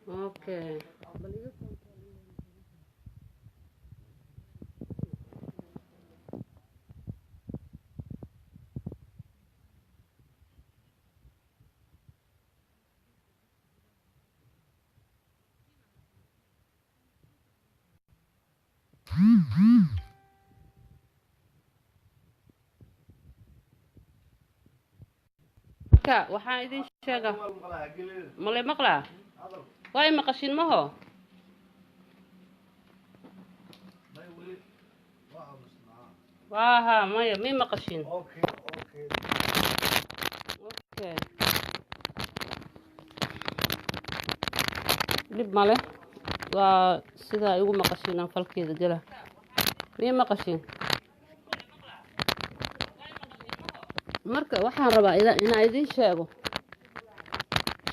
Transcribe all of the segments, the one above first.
Okay. Marka waxaan idin sheega, male maqlaa? Waa i maqashin maho? Waaha, maya, mi maqashin? Okay, dhib male, waa sidaa igu maqashin aan falkeeda gela. Mi maqashin? Marka waxaan rabaa inaan idiin sheego,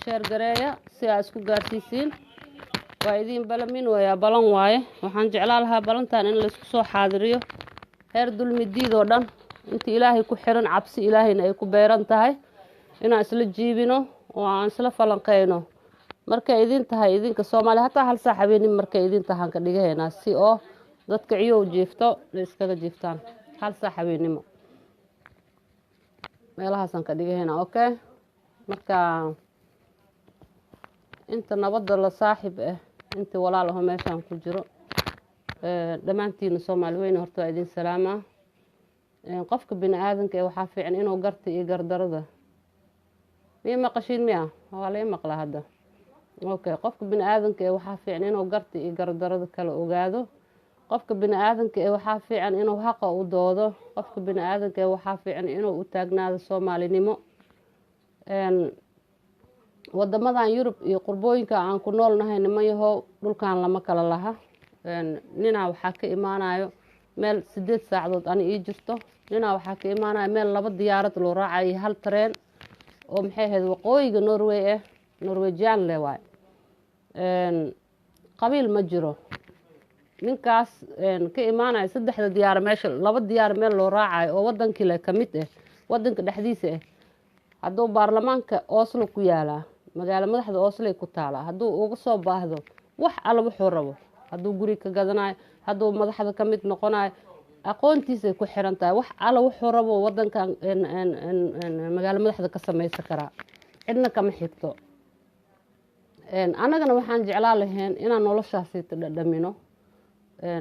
share gareeya si aa isku gaarsiisiin. Waa idiin balamin wayaa, balan waaye. Waxaan jeclaa lahaa balantan in laysku soo xaadiriyo heer dulmi diid oo dhan, inta Ilaahay ku xiran, cabsi Ilaahayna ay ku beeran tahay, inaan isla jiibino oo aan isla falanqeyno. Markay idin tahay idinka Soomaaliya, hataa hal saac habeenin markay idin tahaan ka dhigahaynaa, si oo dadka ciyow jiifto la iskaga jiiftaan. Hal saac habeenimo meelahaasaan ka dhigahaynaa. Okay, marka inta nabadda la saaxib ah, intii walaal aho meeshaan ku jiro, dhammaantiina Soomaali weyne horta waa idin salaamaa. Qofka bini aadanka ee waxaa fiican inuu garta iyo gardarada. Miya maqashiin? Miya waa la ii maqlaa hadda? Okay. Qofka bini aadanka ee waxaa fiican inuu garta iyo gardarada kala ogaado. Qofka bini aadanka ee waxaa fiican inuu haqa u doodo. Qofka bini aadanka ee waxaa fiican inuu u taagnaado Soomaalinimo. Wadamadan Yurub iyo qurbooyinka aan ku noolnahay, niman yahow, dhulkan lama kala laha. Ninaa waxaa ka imaanayo meel 8 saacadood ani ii jirto, ninaa waxaa ka imaanayo meel laba diyaarad loo raacayo iyo hal tareen oo maxay ahayd waqooyiga Norway ah, Norwegian le waay. Qabiil ma jiro. Ninkaas ka imaanayo saddexda diyaaro, meesha laba diyaar meel loo raacayo oo wadankii le ka mid ah, wadanka dhexdiisa ah, hadduu baarlamaanka Oslo ku yaalaa, magaalo madaxda Oslay ku taalaa, hadduu uga soo baahdo wax alla wuxuu rabo, hadduu guri ka gadanayo, hadduu madaxda ka mid noqonayo, aqoontiisay ku xiran tahay. Wax alla wuxuu rabo wadankan magaalo madaxda ka samaysan karaa, cidna kama xigto. Annagana waxaan jeclaa lahayn inaan noloshaasi dhadhamino,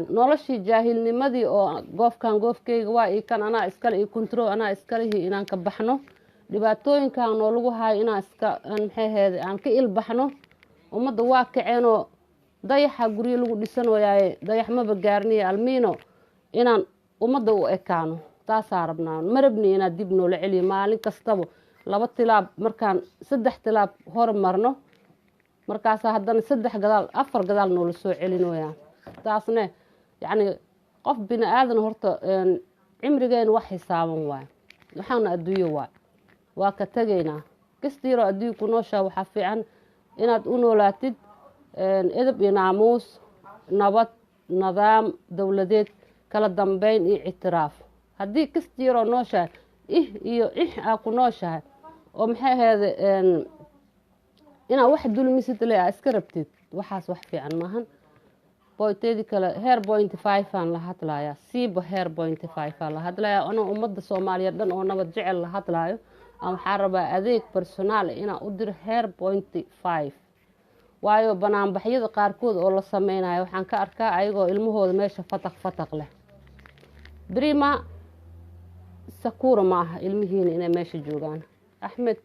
noloshii jaahilnimadii oo goofkan goofkeyga waa io kan anaa iskale iyo control anaa iskalehi, inaan ka baxno dhibaatooyinkan noo lagu hayo, inaan iska maxay ahayd aan ka ilbaxno. Ummadda waa kaceenoo dayaxa guryo lagu dhisan wayaaye, dayax maba gaarniyo almiino inaan ummadda u ekaano, taasaa rabnaa. Ma rabni inaad dib noola celiyo. Maalin kastaba laba tilaab markaan saddex tilaab hor marno, markaasaa haddana saddex gadaal, afar gadaal noola soo celinoyaa. Taasne yacni qof bini aadan horta cimrigeena wax xisaaban waay, waxaana adduunyo waay, waa ka tegaynaa. Kasta yaroo adduunka ku nooshaa, waxaa fiican inaad u noolaatid edeb iyo naamuus, nabad, nidaam dowladeed, kala dambeyn iyo ictiraaf. Haddii kasta yaroo nooshahay ih iyo ix aa ku nooshahay oo maxay ahayd inaad wax dulmisid le aa iska rabtid, waxaas wax fiican maahan. Boyteedii kale, heer point five aan la hadlayaa, siiba heer point five aan la hadlayaa. Anoo ummadda Soomaaliyeed dhan oo nabad jecel la hadlaayo aan, waxaa rabaa adeeg personal inaan u diro heer point five, waayo banaanbaxyada qaarkood oo la sameynayo waxaan ka arkaa ayagoo ilmahooda meesha fataq fataq leh. Brima sakura ma aha ilmihiina inay meesha joogaan. Axmed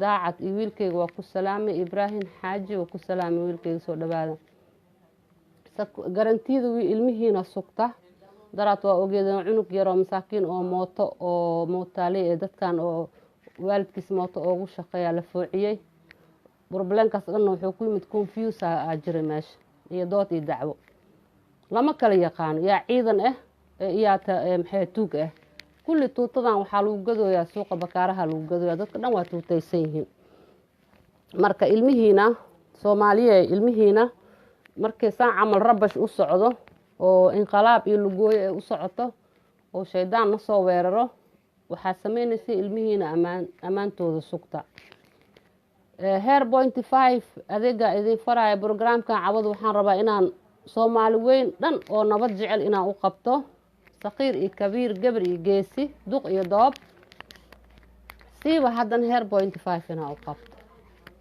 Daacad iyo wiilkeyga waa ku salaamay, Ibraahim Xaaji waa ku salaamay wiilkeyga, soo dhawaada. Garantiyada ilmihiina sugta. Daraad waa ogeedeen cunug yaroo masaakiin oo mooto oo mootaale ee dadkan oo waalidkiis mooto oogu shaqeeya la foociyey. Problemkaas dhanna wuxuu ku yimid confuse aa jiray meesha iyo dood iyo dacwo, lama kala yaqaano yaa ciidan ah iyaa maxay tuug ah. Kulli tuutadan waxaa lagu gadooyaa suuqa Bakaaraha lagu gadooyaa, dadka dhan waa tuutaysan yihiin. Marka ilmihiina Soomaaliye, ilmihiina markii saan camal rabash u socdo oo inqalaab iyo lugooyo ay u socoto oo shaydaan na soo weeraro, waxaa sameynaysa ilmihiina ammaan, ammaantooda sugta. Heer point five adeega idin faraya. Programkan cawada waxaan rabaa inaan Soomaali weyn dhan oo nabad jecel inaan u qabto, saqiir iyo kabiir, gabar iyo geesi, duq iyo doob, siiba haddana heer point five inaan u qabto.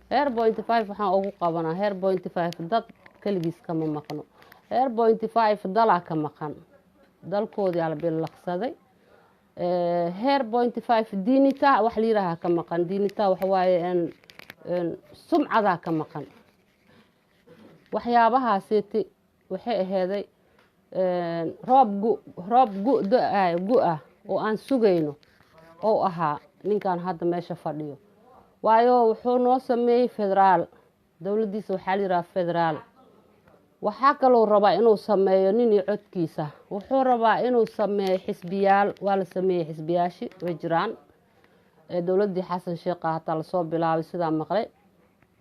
Heer point five waxaan ugu qabanaa, heer point five dad keligiis kama maqno, heer point five dalaa ka maqan, dalkoodii ala billaqsaday. Heer point five diinita wax la yidhaaha ka maqan. Diinita waxa waaye sumcadaa ka maqan. Waxyaabahaasiti waxay aheeday roob gu, roob gu da-ayo, gu-ah oo aan sugayno oo ahaa ninkan hadda meesha fadhiyo, waayo wuxuu noo sameeyey federaal. Dowladdiisa waxaa la yidhaha federaal. Waxaa kaloo rabaa inuu sameeyo nin iyo codkiisa. Wuxuu rabaa inuu sameeyo xisbiyaal. Waa la sameeyey xisbiyaashi, way jiraan. Dowladdii Xasan Sheekha hataa lasoo bilaabay sidaa maqlay.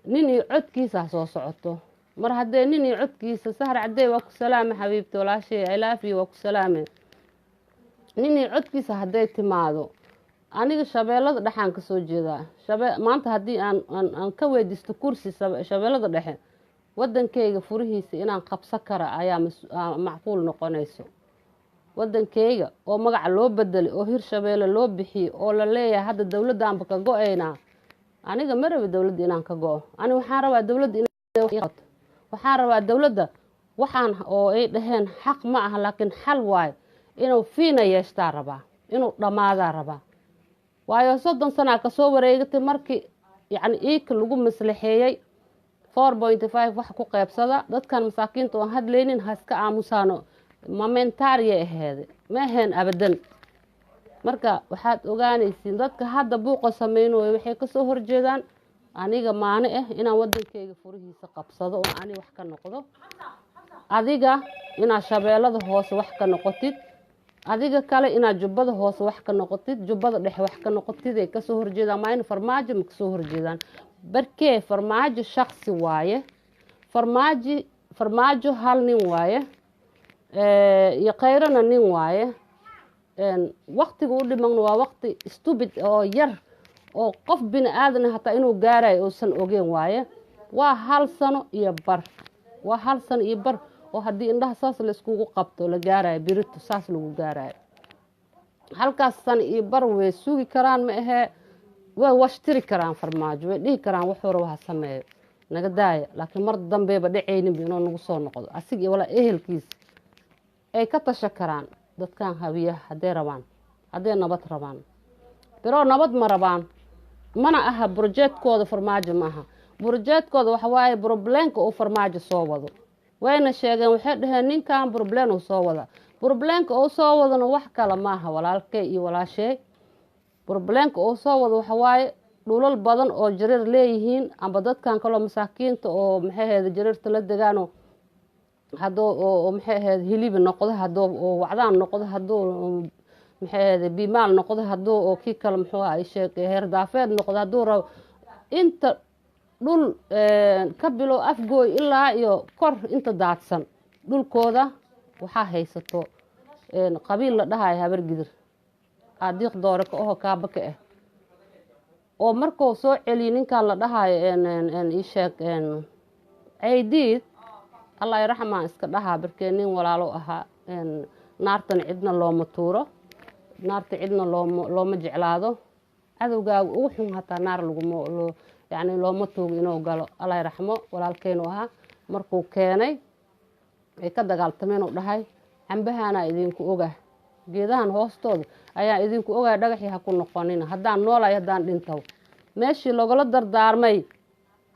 Nin iyo codkiisa soo socoto. Mar haddee nin iyo codkiisa, Sahar Cadey, waa ku salaame xabiibti, walaashay, I love you, waa ku salaame. Nin iyo codkiisa hadday timaado, aniga Shabeellada Dhexaan kasoo jeedaa. Maanta haddii aan ka weydiisto kursi Shabeellada Dhexe, waddankeyga furihiisa inaan qabsan kara ayaa macquul noqonayso. Waddankeyga oo magaca loo bedelay oo Hir Shabeelle loo bixiyey oo la leeyahay hadda dowladdaanba ka go-aynaa. Aniga ma rabi dowladda inaan ka go-o. Ani waxaan rabaa dowladda inay, waxaan rabaa dowladda waxaan oo ay dhaheen xaq ma aha, laakiin xal waayo inuu fiina yeeshtaa rabaa, inuu dhammaadaa rabaa, waayo 30 sanaa kasoo wareegatay markii yacni iika lagu maslaxeeyey 4.5 wax ku qeybsada. Dadkan masaakiinta oon hadlaynin haska aamusaano, momentaryay aheede, ma aheen abadan. Marka waxaad ogaanaysiin, dadka hadda buuqa sameynooyo waxay kasoo horjeedaan aniga maani ah inaan waddankeyga furihiisa qabsado oo ani wax ka noqdo, adiga inaad Shabeellada Hoose wax ka noqotid, adiga kale inaad Jubbada Hoose wax ka noqotid, Jubbada Dhexe wax ka noqotid ay kasoo horjeedaan. Maa in Farmaajo ma kasoo horjeedaan? Barkee Farmaajo shaksi waaye. Farmaajo hal nin waaye iyo Khayrana nin waaye. Waktiga u dhimanna waa waqti stupid oo yar oo qof bini aadan hataa inuu gaarayo uusan ogeyn waaye. Waa hal sano iyo bar, waa hal sano iyo bar oo haddii indhaha saas layskugu qabto la gaarayo, birito saas lagu gaarayo. Halkaas sano iyo bar way sugi karaan, ma ahee, way washtiri karaan Farmaajo, way dhihi karaan wuxuu raba ha sameeyo, naga daaya. Laakiin mar dambeyba dhacayninba inuu nagu soo noqdo asig iyo walaa ehelkiisa. Ay ka tasha karaan dadkan Hawiyaha hadday rabaan, hadday nabad rabaan. Biroo nabad ma rabaan, mana aha projectkooda. Farmaajo ma aha projectkooda. Waxa waaye problemka uu Farmaajo soo wado wayna sheegeen. Waxay dhaheen ninkan problem uu soo wada. Problemka uu soo wadona wax kale maaha, walaalkay iyo walaasheey. Problemka uu soo wado waxa waaye dhulal badan oo Jareer leeyihiin amba dadkan kaloo masaakiinta oo maxay ahayd Jareerta la degaano, hadduu oo maxay ahayd Hilibi noqdo, hadduu oo Wacdaan noqdo, hadduu maxay ahayd Bimaal noqdo, hadduu oo kii kale muxuu ahaa sheeg Heer Daafeed noqdo, hadduu rabo inta dhul ka bilow Afgooy ilaa iyo kor inta daadsan dhulkooda waxaa haysato qabiil la dhahayo Habargidir, Aadiiq Doore ka oho kaaba ka ah, oo markuu soo celiyo ninkan la dhahayo isheeg Caydiid, Allah iraxmaan iska dhahaa, barkee nin walaalo ahaa. Naartan cidna looma tuuro, naarta cidna looma jeclaado. Cadowgaaga ugu xun hataa naar laguma yacni looma tuugo inuu galo. Allah iraxmo, walaalkeynu ahaa. Markuu keenay ay ka dagaaltameen, uu dhahay cambahaanaa idinku ogah, geedahan hoostooda ayaa idinku ogaya, dhagaxii ha ku noqonina haddaan noolayo, haddaan dhintow. Meeshii loogala dardaarmay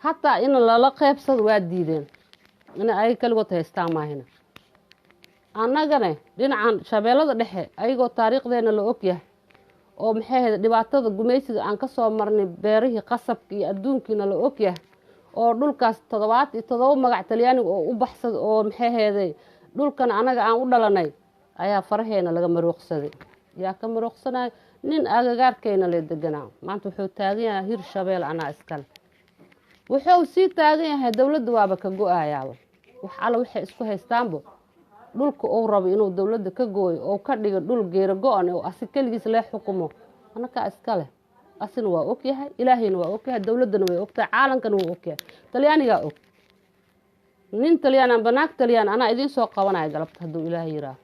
hataa in lala qeybsado waa diideen, in ay kaligood haystaan maahina. Annagane dhinacan Shabeellada Dhexe, ayagoo taariikhdeena la ogyahay oo maxay ahayd dhibaatada gumaysiga aan kasoo marnay, beerihii qasabka iyo adduunkiina la ogyahay, oo dhulkaas 77 magac Talyaaniga oo u baxsada, oo maxay aheeday dhulkan anaga aan u dhalanay, ayaa faraheena laga marooqsaday. Yaa ka marooqsanayo? Nin agagaarkeyna la deganaa. Maanta wuxuu taagan yahay Hir Shabeel anaa iskale. Wuxuu sii taagan yahay dowladda waaba ka go-ayaaba. Wax alla waxay isku haystaanbo dhulka uu rabo inuu dowladda ka gooyo oo ka dhigo dhul geero go-an oo asi keligiis lee xukumo, anakaa iskale. Asina waa og yahay, Ilaahayna waa og yahay, dowladdana way ogtahay, caalankana wuu og yahay, Talyaanigaa og. Nin Talyaan amba naag Talyaan anaa idiin soo qabanaya galabta hadduu Ilaahay yiraaho.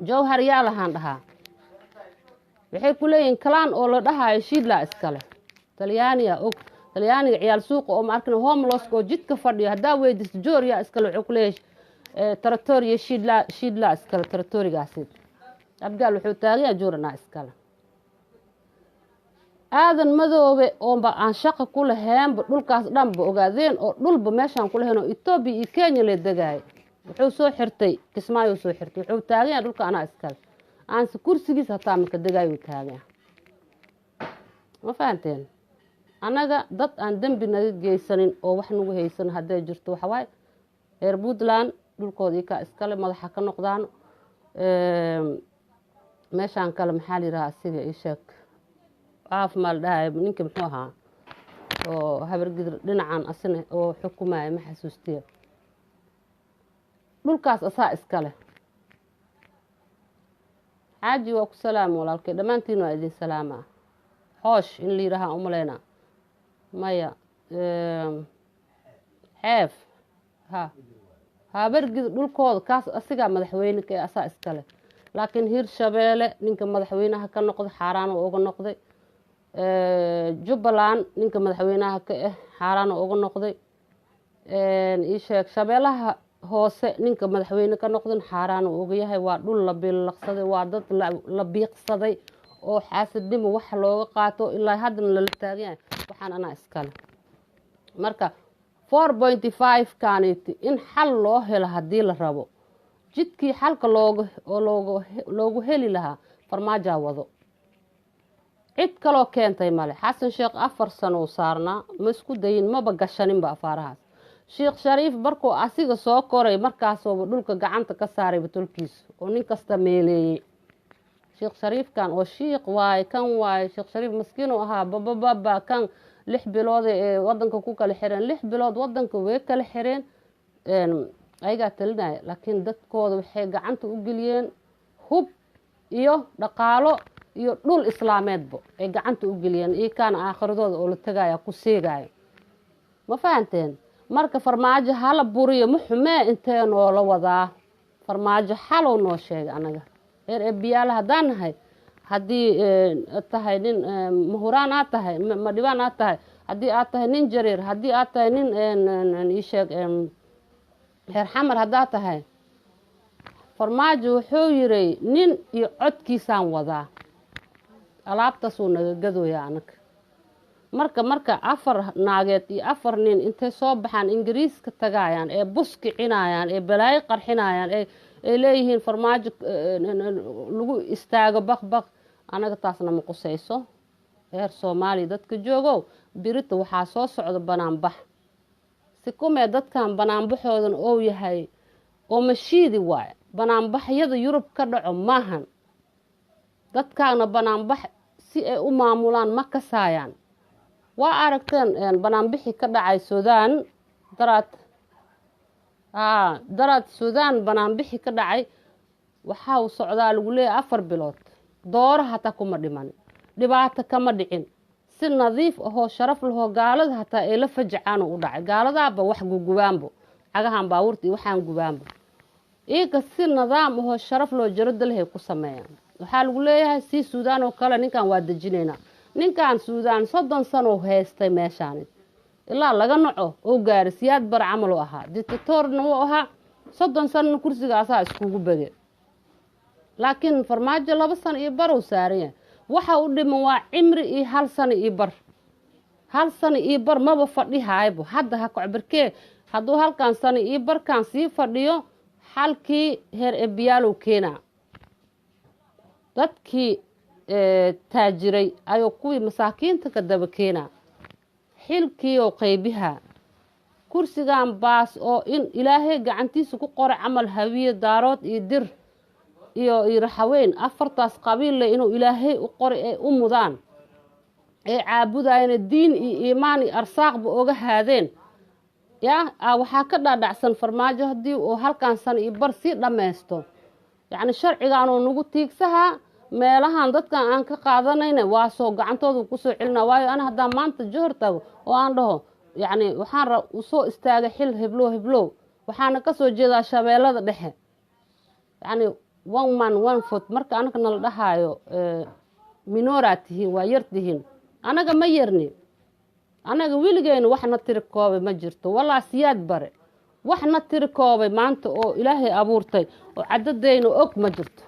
Jowhar yaa lahaan dhahaa, waxay ku leeyihiin kalaan oo la dhahayo Shiidlaa iskale. Talyaaniga og, Talyaaniga ciyaal suuqa oo ma arkin, homelesska oo jidka fadhiyo, haddaa weydiisto Jowhar yaa iskale, wuxuu ku leeyahay territory Shiidlaa, Shiidlaa iskale territorygaasi. Abgaal wuxuu taagan yahay Jowhar anaa iskale. Aadan Madoobe oonba aan shaqa ku laheenba dhulkaas dhanba ogaadeen oo dhulba meeshaan ku laheen oo Etoobiya iyo Kenya la degaayay, wuxuu soo xirtay Kismaayo, soo xirtay, wuxuu taagan yahay dhulka anaa iskale, aanse kursigiis hataa maka degaayo uu taagan yahay. Ma fahanteen? Annaga dad aan dembi naga geysanin oo wax nagu haysan hadday jirto, waxawaaye reer Puntland, dhulkooda ikaa iskale, madaxa ka noqdaan. Meeshaan kale maxaa la yidhaha, asiga ii sheeg, caaf maa la dhahay, ninka muxuu ahaa oo Habargidir dhinacan asina oo xukumaya, ma xasuustiya, dhulkaas asaa iskale. Xaaji, waa ku salaama walaalkay, dhammaantiin waa idin salaamaa. Xoosh in la yidhaaha umaleynaa, maya, Xeef ha Habargidir dhulkooda kaas asigaa madaxweyne ka, asaa iskale. Laakiin Hirshabeele ninka madaxweynaha ka noqday xaaraan oo uga noqday, Jubbaland ninka madaxweynaha ka ah xaaraan oo uga noqday, ii sheeg, Shabeellaha Hoose ninka madaxweyne ka noqdan xaaraan uu uga yahay. Waa dhul la bilaqsaday, waa dad la biiqsaday oo xaasidnimo wax looga qaato, ilaa haddana lala taagan yahay waxaan anaa iskale. Marka 4.5 kaniti in xal loo helo haddii la rabo, jidkii xalka looga oo looga loogu heli lahaa Farmaajaa wado, cid kaloo keentay male. Xasan Sheekh 4 sano uu saarnaa, ma isku dayin, maba gashaninba afaarahaas. Sheekh Shariif markuu asiga soo koray, markaasooba dhulka gacanta ka saaray batolkiisa oo nin kasta meeleeyey. Sheekh Shariifkan oo shiiq waaye, kan waaye Sheekh Shariif maskiin uu ahaa, babababa kan 6 bilood ee wadanka ku kala xireen, 6 bilood wadanka way kala xireen, ayagaa talinaya, laakiin dadkooda waxay gacanta u geliyeen hub iyo dhaqaalo iyo dhul islaameedba ay gacanta u geliyeen, iyakaana aakhiradooda oo la tegaya ku seegayo. Ma fahanteen? Marka Farmaajo hala buriyo ma xumee, intee noola wadaa? Farmaajo xalow noo sheegay. Anaga reer Ebiyaala haddaan nahay, haddii tahay nin mahuraan aad tahay, madhibaan aad tahay, haddii aad tahay nin Jareer, haddii aad tahay nin ii sheeg reer Xamar haddaad tahay, Farmaajo wuxuu yiray nin iyo codkiisaan wadaa, alaabtaasuu naga gadooyaa anaga. Marka afar naageed iyo afar nin intay soo baxaan Ingiriiska tagayaan ee bus kicinayaan ee balaayo qarxinayaan ee ay leeyihiin Farmaajo lagu istaago baq baq, anaga taasna ma qusayso. Reer Soomaaliya dadka joogow, birita waxaa soo socda banaanbax si kumee dadkan banaanbaxoodan ou yahay oo mashiidi waaye. Banaanbaxyada Yurub ka dhaco maahan, dadkaana banaanbax si ay u maamulaan ma kasaayaan. Waa aragteen banaanbixi ka dhacay Suudaan daraad, daraad Suudaan banaanbixi ka dhacay. Waxa uu socdaa lagu leeyahay 4 bilood, dooro hataa kuma dhiman, dhibaato kama dhicin, si nadiif ahoo sharaf lahoo gaalada hataa ay la fajacaan u dhacay. Gaaladaaba wax gugubaanbo, cagahan baabuurta iyo waxaan gubaanbo, iyaga si nidaam ahoo sharaf loo jarada lehay ku sameeyaan. Waxaa lagu leeyahay si Suudaan oo kale ninkan waa dejinaynaa. Ninkan Suudaan 30 sano haystay meeshaani ilaa laga naco oo gaaray, Siyaad Bar camal u ahaa, dictatorna wuu ahaa, 30 sanona kursigaasaa iskugu bege. Laakiin Farmaajo 2 sano iyo bar uu saaran yahay, waxa u dhiman waa cimri iyo hal sano iyo bar. Hal sano iyo bar maba fadhihaaybo hadda ha kocbarkee. Hadduu halkan sano iyo barkan sii fadhiyo, xalkii heer ebiyaalow keenaa, dadkii taajiray ayuu kuwii masaakiinta ka daba keenaa, xilkiioo qaybiha kursigan baas oo in Ilaahay gacantiisa ku qoray camal, Hawiye, Daarood iyo Dir iyo Raxaweyn, afartaas qabiille inuu Ilaahay u qoray ay u mudaan ay caabudayana diin iyo iimaan iyo arsaaqba oga haadeen. Yaa waxaa ka dhaadhacsan Farmaajo haddii uu halkan sano iyo bar sii dhammaysto, yacni sharcigaanuu nagu tiigsahaa. Meelahan dadkan aan ka qaadanayna waa soo gacantooda kusoo celinaa. Waayo, ana haddaan maanta Johor tago oo aan dhaho, yacni, waxaan usoo istaagay xil heblow heblow, waxaana kasoo jeedaa Shabeellada Dhexe, yacni one man one vote, marka anaga nala dhahaayo minoraa tihiin, waa yar tihiin. Anaga ma yarni. Anaga weligeyna wax na tiri koobay ma jirto. Walaa Siyaad Bare wax na tiri koobay maanta oo Ilaahay abuurtay oo cadadeyna og ma jirto.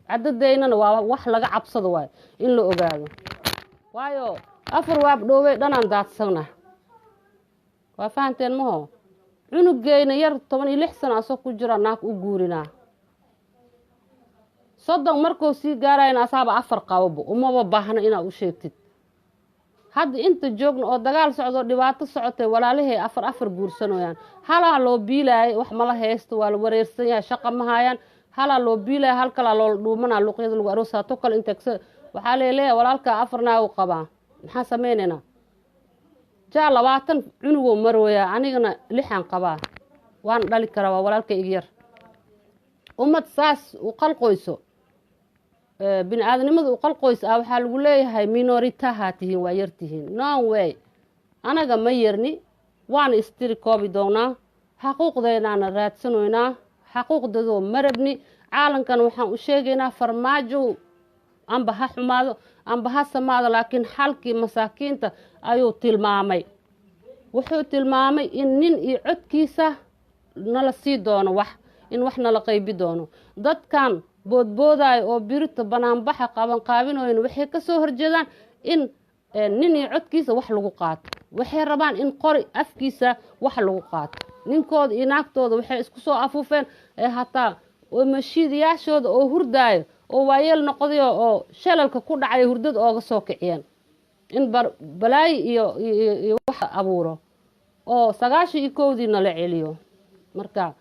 Cadadeynana waa wax laga cabsado, waayo in la ogaado. Waayo, afar waab dhoowey dhanaan daadsana, waa fahanteen maho? Cunugeyna yar 16 sano asoo ku jira naag u guurinaa, 30 markuu sii gaarayna asaaba afar qababo, umaba baahna inaad u sheegtid. Hadda inta joogna oo dagaal socdo, dhibaato socotay, walaalahay afar afar guursanooyaan. Halaa loo biilaayay, wax mala haysto, waa la wareersan yahay, shaqa ma hayaan. Halaa loo biilaya, hal kalaa loola dhuumanaa, luuqyada lagu aroosaa, to kale inta waxaa leeleeyahay walaalkaa afar naag u qabaa. Maxaa sameynaynaa? Jaa 20 cunugoo marooyaa, anigana lixaan qabaa, waan dhali karaa, waa walaalka iga yar. Ummad saas u qalqoyso, bini aadamnimada u qalqoyso ah, waxaa lagu leeyahay minoritaha tihiin, waa yar tihiin. No way, anaga ma yarni. Waana istiri koobi doonaa, xaquuqdeenaana raadsanoynaa, xaquuqdadoo ma rabni. Caalankan waxaan u sheegaynaa, Farmaajo amba ha xumaado amba ha samaado, laakiin xalkii masaakiinta ayuu tilmaamay. Wuxuu tilmaamay in nin iyo codkiisa nala sii doono, wax in wax nala qaybi doono. Dadkan boodboodaayo oo birita banaanbaxa qaban qaabinoyn waxay kasoo horjeedaan in nin iyo codkiisa wax lagu qaato. Waxay rabaan in qori afkiisa wax lagu qaato. Ninkooda iyo naagtooda waxay isku soo afuufeen ee hataa oo mashiidayaashooda oo hurdaayo oo waayeel noqdayo oo shalalka ku dhacay hurdada ooga soo kiciyeen in balaayi iyo wax abuuro oo 91-dii nala celiyo. Marka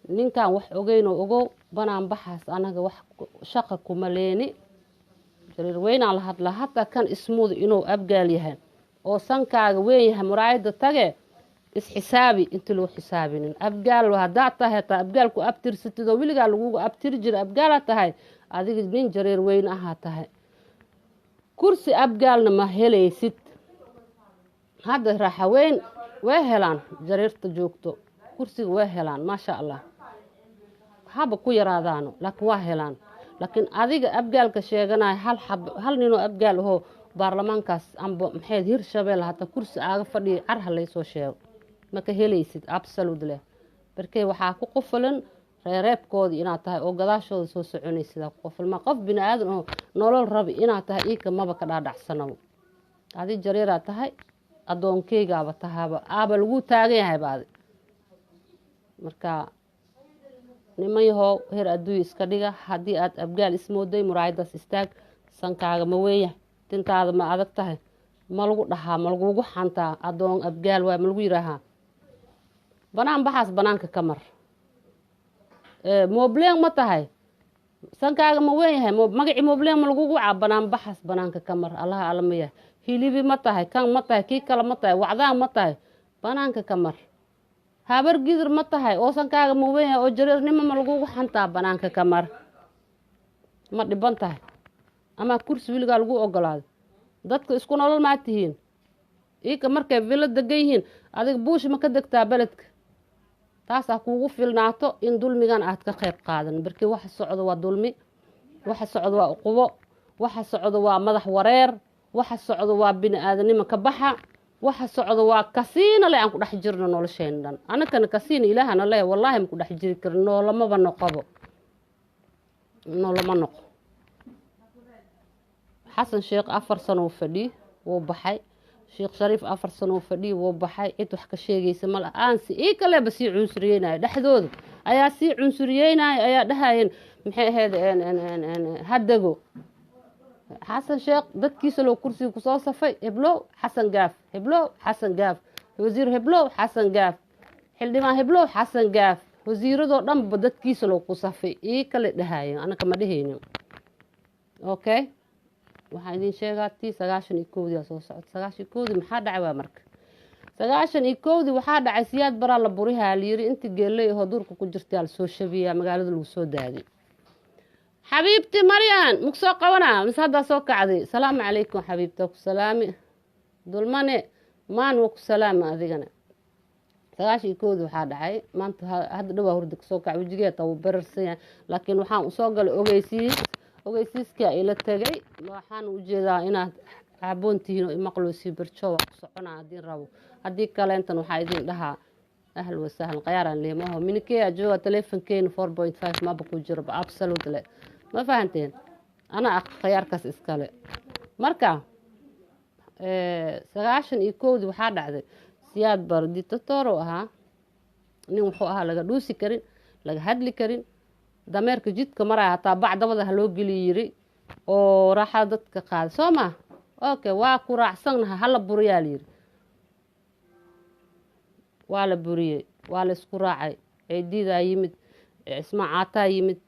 ninkan wax ogeyn oo ogow, banaanbaxaas anaga wax shaqa kuma leeni. Jariir weynaan la hadlaa, hataa kan ismuuda inuu Abgaal yahay oo sankaaga weyn yahay, muraayada tage, isxisaabi inti lagu xisaabinin. Abgaal haddaad tahay, hataa Abgaal ku abtirsatid oo weligaa lagugu abtiri jira, Abgaalaa tahay adiga, nin Jareer weyn ahaa tahay, kursi Abgaalna ma helaysid. Hadda Raaxaweyn way helaan, Jareerta joogto kursiga way helaan, maasha Allah, haba ku yaraadaano, laakiin waa helaan. Laakiin adiga Abgaalka sheeganaya, hal xab, hal ninoo Abgaal ahoo baarlamaankaas amba maxayd Hirshabelle hataa kursi aaga fadhiya, car ha laysoo sheego, ma ka helaysid, absolute leh. Barkey waxaa ku qufulan reereebkoodii inaad tahay oo gadaashooda soo soconaysidaa ku qufulma. Qof bini aadan oo nolol rabi inaad tahay iika maba ka dhaadhacsanabo. Adi Jareeraa tahay, addoonkeygaaba tahaaba, aaba lagu taagan yahay baadi. Marka niman yahow, heer adduunya iska dhiga. Haddii aad Abgaal ismooday, muraayadaas istaag. Sankaaga ma weenya? Tintaada ma adag tahay? Ma lagu dhahaa? Ma lagugu xantaa addoon Abgaal waay? Ma lagu yidhaahaa? Banaan baxaas banaanka ka mar. Mobleen ma tahay? Sankaaga ma weyn yahay? Magacii mobleen ma lagugu caa? Banaan baxaas banaanka ka mar. Allaha alla ma yahay. Hilibi ma tahay? Kan ma tahay? Kii kale ma tahay? Wacdaan ma tahay? Banaanka ka mar. Habar Gidir ma tahay oo sankaaga ma weyn yahay oo Jareernimo ma lagugu xantaa? Banaanka ka mar. Ma dhiban tahay ama kursi weligaa lagu ogolaaday? Dadka isku nolol maa tihiin? Iika markay villo degan yihiin, adiga buush ma ka degtaa beledka? Taasaa kuugu filnaato in dulmigan aad ka qayb qaadan. Barkii waxa socdo waa dulmi, waxa socdo waa uqubo, waxa socdo waa madax wareer, waxa socdo waa bini aadanimo ka baxa, waxa socdo waa kasiina le aan ku dhex jirno noloshayna dhan. Anakana kasiina Ilaahana le, wallaahi ma ku dhex jiri karin, noolamaba noqobo, noolama noqo. Xasan Sheekh 4 sano uu fadhiy, wuu baxay. Sheekh Shariif 4 sano uu fadhiy, wuu baxay. Cid wax ka sheegaysa mala aansi ii kaleba sii cunsuriyeynaya, dhexdooda ayaa sii cunsuriyeynaya, ayaa dhahayeen maxay ahayd hadego Xasan Sheekh dadkiisa loo kursiga kusoo safay. Heblow Xasan Gaaf, heblow Xasan Gaaf, wasiir heblow Xasan Gaaf, xildhibaan heblow Xasan Gaaf, wasiiradoo dhanba dadkiisa loo ku safay, ii kale dhahayeen, anaka ma dhehaynin. Okay, waxaan idin sheegaa tii 91-dii aa soo socota. 91-dii maxaa dhacay? Waa marka 91-dii waxaa dhacay Siyaad Baraa la burihaa layiri, intii geelley ahoo duurka ku jirtay aa lasoo shabiyaa, magaalada lagu soo daadiy. Xabiibti Maryan, maku soo qabanaa mise haddaa soo kacday? Salaamu calaykum xabiibta, ku salaami. Dulmane maan, waa ku salaama adigana. 91-dii waxaa dhacay maanta. Hadda dhawaa hurda kasoo kacay, wejigeeda taa wuu bararsan yahay, laakiin waxaan usoo galay ogeysiis. Ogeysiiskaa ila tegay. Waxaan ujeedaa inaad caaboon tihiin oo imaqloosii barjo. Waa ku soconaa haddii rabo, haddii kaleentan waxaa idin dhahaa ahal wasahlan. Khayaaraan leemaho minikeya jooga, telefonkeena 4.5 maba ku jiraba, absolutely. Ma fahanteen? Ana ah khayaarkaas iskale. Marka 91-dii waxaa dhacday, Siyaad Bar dictator ahaa. Nin wuxuu ahaa laga dhuusi karin, laga hadli karin. Dameerka jidka maraya hataa bac dabada haloo geli yiri oo raaxada dadka qaaday. Soo ma? Okay, waa ku raacsannahay, hala buriyaa la yiri. Waa la buriyey, waa la isku raacay. Ciidiidaa yimid, Cismaan Caataa yimid,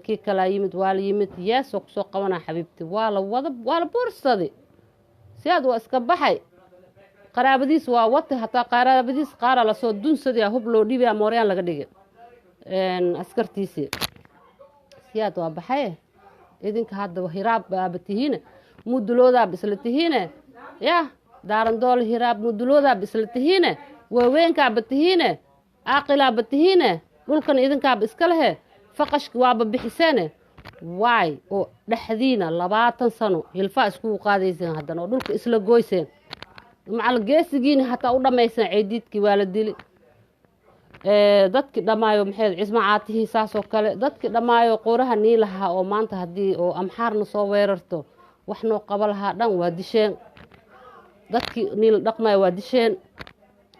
kii kalaa yimid, waa la yimid. Yees, waa kusoo qabanaa xabiibti. Waa la wada, waa la bursaday. Siyaad waa iska baxay, qaraabadiis waa watay. Hataa qaraabadiis qaara lasoo dunsaday, hub loo dhiibaya, mooryaan laga dhigay askartiisii. Siyaad waa baxay. Idinka hadda Hiraab baaba tihiine, muduloodaaba isla tihiine, yah, Daarandool, Hiraab, muduloodaaba isla tihiine, waaweynkaaba tihiine, aaqilaaba tihiine, dhulkan idinkaaba iska lehe, faqashki waaba bixiseene. Waay oo dhexdiina 20 sano hilfaa iskugu qaadayseen, haddana oo dhulka isla goyseen, macal geesigiina hataa u dhammayseen. Ceydiidkii waa la dili, dadkii dhammaayo, maxay, Cisma Caatihii saasoo kale, dadkii dhammaayo qooraha nii lahaa oo maanta haddii oo Amxaarna soo weerarto wax noo qaba lahaa dhan waa disheen. Dadkii niila dhaqmaya waa disheen,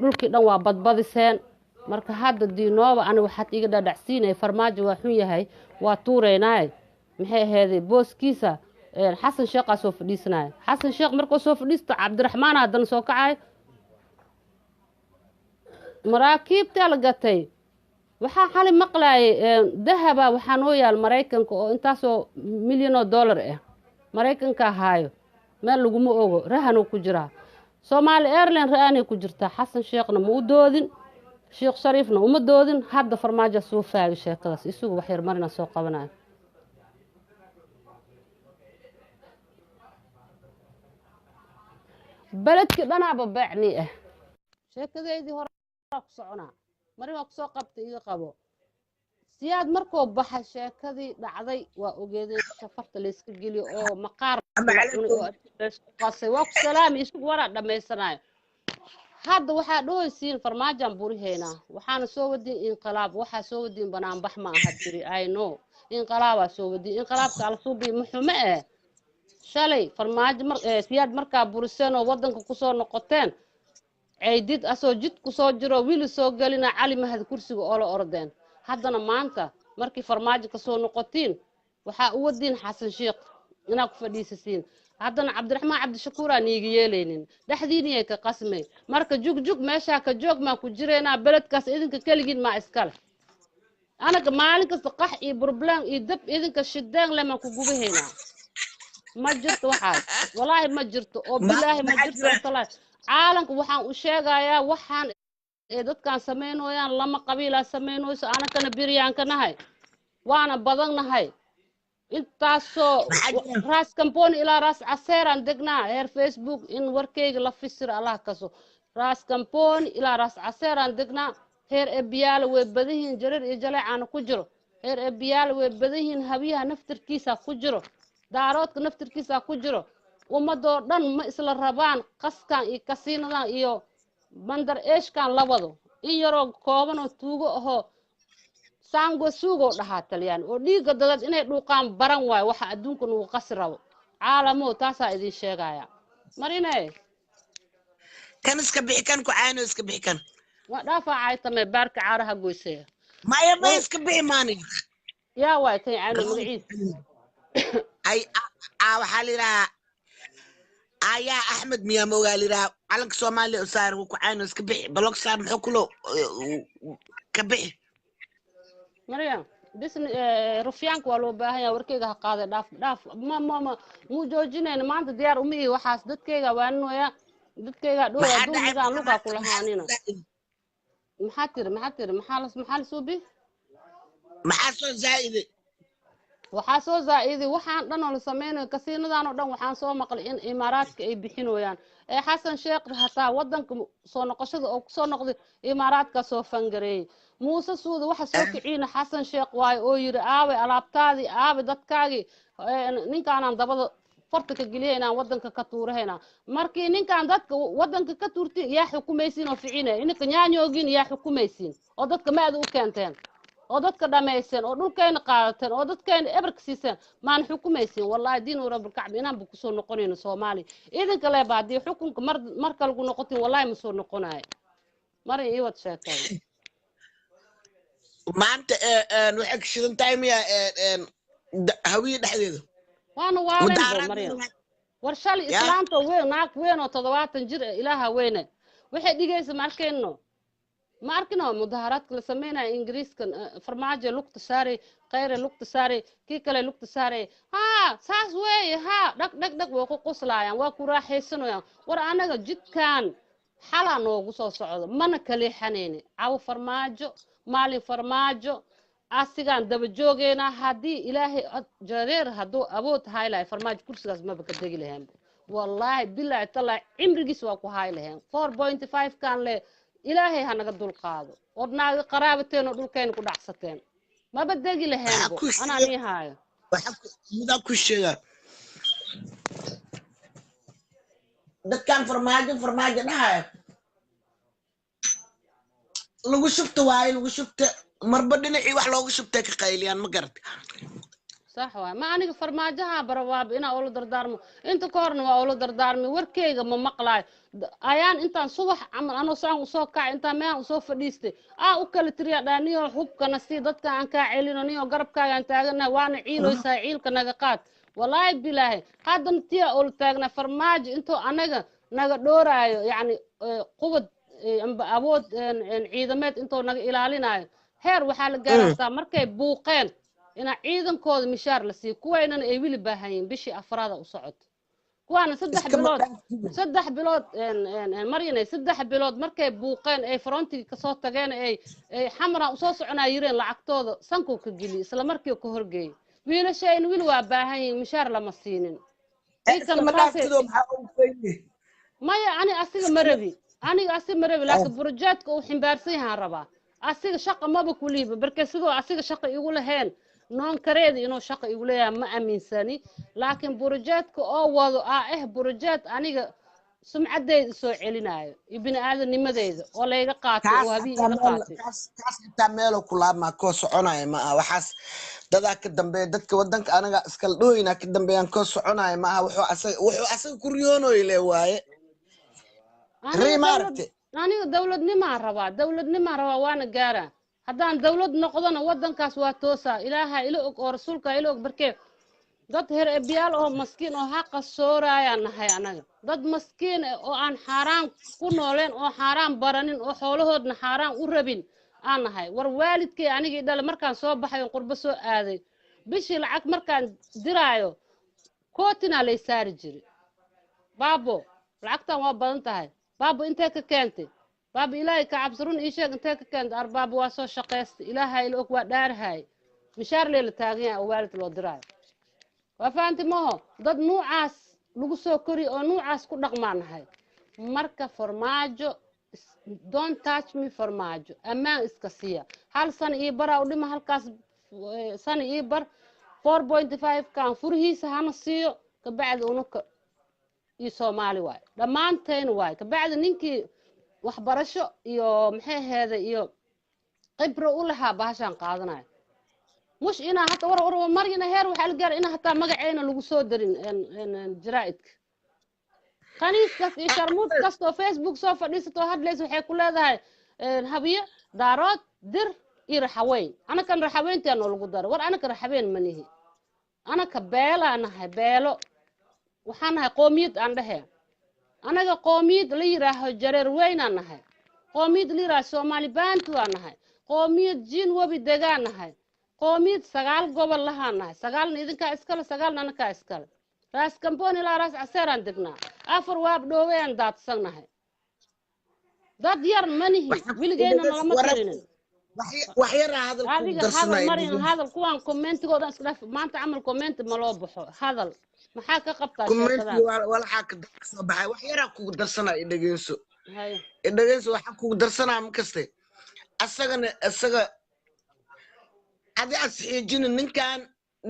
dhulkii dhan waa badbadiseen. Marka hadda diinooba ani waxaad iga dhadhacsiinaya Farmaajo waa xun yahay, waa tuureynaaye. Maxay aheeday booskiisa? Xasan Sheekhaa soo fadhiisanaya. Xasan Sheekh markuu soo fadhiisto, Cabdiraxmaana haddana soo kacayo. Maraakiibtaa la gatay. Waxaa xali maqlaayay dahaba waxaa noo yaal Maraykanka oo intaasoo milyan oo dollar ah Maraykanka ahaayo, meel laguma ogo, rahanuu ku jiraa. Soomaali Airline ra-aanay ku jirtaa. Xasan Sheekhna ma u doodin, Sheekh Shariifna uma doodin. Hadda Farmaajo soo faagay sheekadaas. Isagu wax yar marina soo qabanayo. Beledkii dhanaaba beecni ah. Sheekadeydii hore ku soconaa, marin waa kusoo qabtay, iga qabo. Siyaad markuu baxay, sheekadii dhacday waa ogeeday, shafarta layska geliyo oo maqaar la cunay oo laysku qasay. Waa ku salaami, isugu waraa dhammaysanayo. Hadda waxaa dhahoysiin Farmaajaan burihaynaa, waxaana soo wadiin inqilaab, waxaa soo wadiin banaanbax. Ma aha biri, I know, inqilaabaa soo wadiin. Inqilaabka alsuubi muxume eh. Shalay Farmaajo mar Siyaad markaa buriseen oo wadanka kusoo noqoteen, Ceydid asoo jid kusoo jiro wiili soo gelina, Cali Mahad kursiga oola ordeen. Haddana maanta markii Farmaajo kasoo noqotiin, waxaa u wadiin Xasan Sheekh inaa ku fadhiisasiin. Haddana Cabdiraxmaan Cabdishakuuraa niiga yeelaynin, dhexdiiniyay ka qasmay. Marka jugjug meeshaa ka joog maan ku jireynaa. Beledkaas idinka keligiin maa iskale. Anaga maalin kasta qax iyo burblaan iyo dab idinka shideen le maan ku gubahaynaa. Ma jirto waxaas, walaahi ma jirto oo bilaahi ma jirto. Talaahi caalamka waxaan u sheegayaa waxaan ee dadkaan samaynooyaan lama qabiilaa samaynayso. Anakana biryaanka nahay, waana badan nahay. Intaasoo Raas Kamboni ilaa Raas Caseeraan degnaa. Heer Facebook in warkeyga la fisiro Allah kaso. Raas Kamboni ilaa Raas Caseeraan degnaa. Heer Ebiyaala way badan yihiin, jareer iyo jaleecaana ku jiro. Heer Ebiyaala way badan yihiin, Habiyaha naftirkiisa ku jiro, Daaroodka naftirkiisa ku jiro. Ummadoo dhan ma isla rabaan qaskan iyo kasiinadan iyo bandar eeshkan la wado. In yaroo kooban oo tuugo ahoo saango suugoo dhahaa Talyaani oo dhiigga dadad inay dhuuqaan baran waayo waxa adduunka nugu qasi rabo. Caalamo taasaa idin sheegaya, marine. Kan iska bixi, kan ku caano iska bixi kan. Waa dhaafaa caaytame, baarka caaraha goysaya. Maya, ma iska bixi maani. Yaa waay kan caano magaciis? Ay, waxaa la yidhahaa ayaa Axmed miyaa moogaa la yidhahaa. Calanka Soomaaliya u saar, wuu ku caano, iska bixi, balog saar, muxuu kulo ka bixi. Maryam bisni rufyaanka waa loo baahan yahay. Warkeyga ha qaaday. Dhaaf, dhaaf, ma muu joojinayna maanta. Diyaar uma ihi waxaas. Dadkeyga waaninooya, dadkeyga dhooya. Maxaa dhacay? Dulmigaan lugaa ku lahaanina. Maxaa tiri? Maxaa tiri? Maxaa la suubi? Maxaa soo zaa'iday? Waxaa soo zaa-iday waxaan dhan oo la sameynayo, kasiinadan oo dhan waxaan soo maqlay in Imaaraadka ay bixinooyaan. Ee Xasan Sheekh hataa wadanka soo noqoshada oo kusoo noqday Imaaraadka soo fangareeyey. Muuse Suuda waxa soo kiciina Xasan Sheekh waayo, oo yiri aaway alaabtaadii, aaway dadkaagii, ninkaanaan dabada farta ka geliya inaan wadanka ka tuurahayna. Markii ninkaan dadka wadanka ka tuurtiin, yaa xukumaysiin oo ficina ininka nyaanyoogiin, yaa xukumaysiin oo dadka maada u keenteen oo dadka dhamayseen oo dhulkayna qaadateen oo dadkayna eberka siiseen, maan xukumaysiin? Wallahi diin u rabbilkacba inaanba kusoo noqonayno Soomaaliya. Idinka leeba haddii xukunka mar mar kale ku noqotiin, wallahi ma soo noqonayo. Marin, ii wad sheekada. Maanta waxay ka shidan tahay miya Hawiye dhexdeeda? Waana waalenbo. Mudaaharaad. Maryam, war shalay Ya. islaanta weyn, naag weyn oo 70 jir ah, Ilaaha weyne, waxay dhigaysa ma arkayno, ma arkino mudaharaadka la sameynaya Ingiriiska? Farmaajo lugta saaray, Kheyre lugta saaray, kii kale lugta saaray. Haa, saas weeye. Haa, dhag dhag dhag, way ku quslaayaan, waa ku raaxaysanayaan. War anaga jidkan xalaa noogu soo socdo, mana kaleexanayni. Cawo Farmaajo, maalin Farmaajo, asigaan daba joogeynaa. Haddii Ilaahay jareer hadduu awood haay lahay, Farmaajo kursigaas maba ka degi lahayn. Wallaahi bilaahi tallaahi, cimrigiis waa ku haay laheen. 4.5 kan le Ilaahay ha naga dulqaado. Ood naaga qaraabateen oo dhulkayna ku dhacsateen, maba degi Waxaa laheenbo. ku Anaa sheega nii haayo. Waxaa midaa ku sheega, dadkan Farmaajo Farmaajo dhahaya lagu shubta waaye, lagu shubta marba dhinacii wax loogu shubtay ka qayliyaan, ma garata? Sax waay. Ma aniga Farmaajaha barawaaba inaa ula dardaarmo. Inta ka horna waa ula dardaarmay, warkeyga ma maqlaayo. Ayaan intaan subax camal anoo saan usoo kacay, intaan meehan usoo fadhiistay, aa u kala tiriya dhaa, niyo hubkana sii dadka aan kaa celino, niyo garabkaagaan taaganahay, waana ciiloysaa, ciilka naga qaad. Walaahi bilaahi, haddana tiya ula taagnaa. Farmaajo intuu anaga naga dhooraayo, yacni qubad amba awood ciidameed intuu naga ilaalinayo, heer waxaa la gaaraysaa markay buuqeen inaa ciidankooda mishaar la siiyo, kuwaynana ay wili baahan yihiin. Bishii afraada u socoto kuwaana 3 Iskama bilood. Dhaaftiba. 3 bilood, Maryanay, 3 bilood markay buuqeen, ay frontigii kasoo tageen, ay Xamra usoo soconaa yireen, lacagtooda sankuu ka geliyey, isla markii ka horgeeyey. Wiilashayna wili waa baahan yihiin, mishaar lama siinin. Kii kale Iskama saasay dhaaftido, maxaa ugu fayne? Maya, ani asiga ma rabi, aniga asiga ma rabi, laakiin burujeedka uu ximbaarsan yahaan rabaa. Asiga shaqa maba kuliiba barke sidoo asiga shaqa igu lahayn noon kareeda inuu shaqa igu leeyahay ma aaminsani, laakiin burujeedka oo wado aa burujeed aniga sumcaddeyda soo celinaayo iyo bini aadamnimadeyda oo layga qaatay Kaas oo habii xataa iga meel qaatay. Kaas xitaa meeloo ku laabmaa koo soconaya ma aha. Waxaas dadaa ka dambeeya, dadka wadanka anaga iskala dhooyinaa ka dambeeyaan, koo soconaya ma aha. Wuxuu asaga ku riyoonoy le waaye. Aniga rii dawlad maaragte. Aniga dawladnimaan rabaa, dawladnimaan rabaa, waana gaaraa. Haddaan dawlad noqdona waddankaas waa toosaa. Ilaaha ila og oo Rasuulka ila og. Barkee dad heer ebiyaal oo maskiin oo haqa sooraayaan nahay anaga, dad maskiin ah oo aan xaaraan ku nooleen oo xaaraan baranin oo xoolahoodna xaaraan u rabin aan nahay. War waalidkay anigii dhale markaan soo baxay oon qurbo soo aaday, bishii lacag markaan diraayo kootinaa lay saari jiray. Baabo, lacagtan waa badan tahay. Baabo, intee ka keentay? Baabo, Ilaahay ka cabsi, run ii sheeg, intee ka keentay? Ar baabo, waa soo shaqaystay, Ilaahay ila og, waa dhaarahay. Mishaar lee la taagan yahay oo waalid loo diraayo, waa fahanti maho? Dad nuucaas lagu soo koriyo oo nuucaas ku dhaqmaa nahay. Marka Farmaajo, don't touch me. Farmaajo ammaan iska siiya. Hal sano ii baraa u dhima halkaas, sano ii bar. 4.5 kan furihiisa hana siiyo, kabacdi unuka iyo Soomaali waayo, dhammaanteen waayo. Kabacdi ninkii waxbarasho iyo maxay aheeday iyo khibro u lahaa bahashaan qaadanayo. Mush inaa hata war war marina heer waxaa la gaaray inaa hataa magaceyna lagu soo darin jaraa'idka. Khaniis kasta iyo sharmuud kasta oo Facebook soo fadhiisatoo hadlaysa waxay ku leedahay Habiyo, Daarood, Dir iyo Raxaweyn. Anakan Raxaweyntaa noo lagu daray. War anaka Raxaweyn ma nihi, anaka beelaa nahay, beelo waxaan nahay, qoomiyad aan dhehe. Anaga qoomiyad la yidhaaho Jareer Weynaan nahay, qoomiyad la yidhaaho Soomaali Baantu aan nahay, qoomiyad Jiin Webi degaan nahay, qoomiyad sagaal gobol lahaan nahay. Sagaalna idinkaa iskale, sagaalna anakaa iskale. Raas Kamboon ilaa Raas Caseeraan degnaa, afar waab dhooweyaan daadsan nahay. Dad yar ma nihi, weligeyna nalama tirinin. Wax yaraa hadal kugu Adiga hadal darsanaya. Marin, hadal. Kuwaan commentigooda iska dhaaf. Maanta camal comment ma loo baxo. Hadal, maxaa ka qabtaa Commenti sheekadan? Walxaa ka soo baxay. Wax yaraa kugu darsanaya, idhegeyso. Hay. Idhegeyso, waxaa kugu darsanaya ma kaste asagana isaga adi asxiijini. Ninkan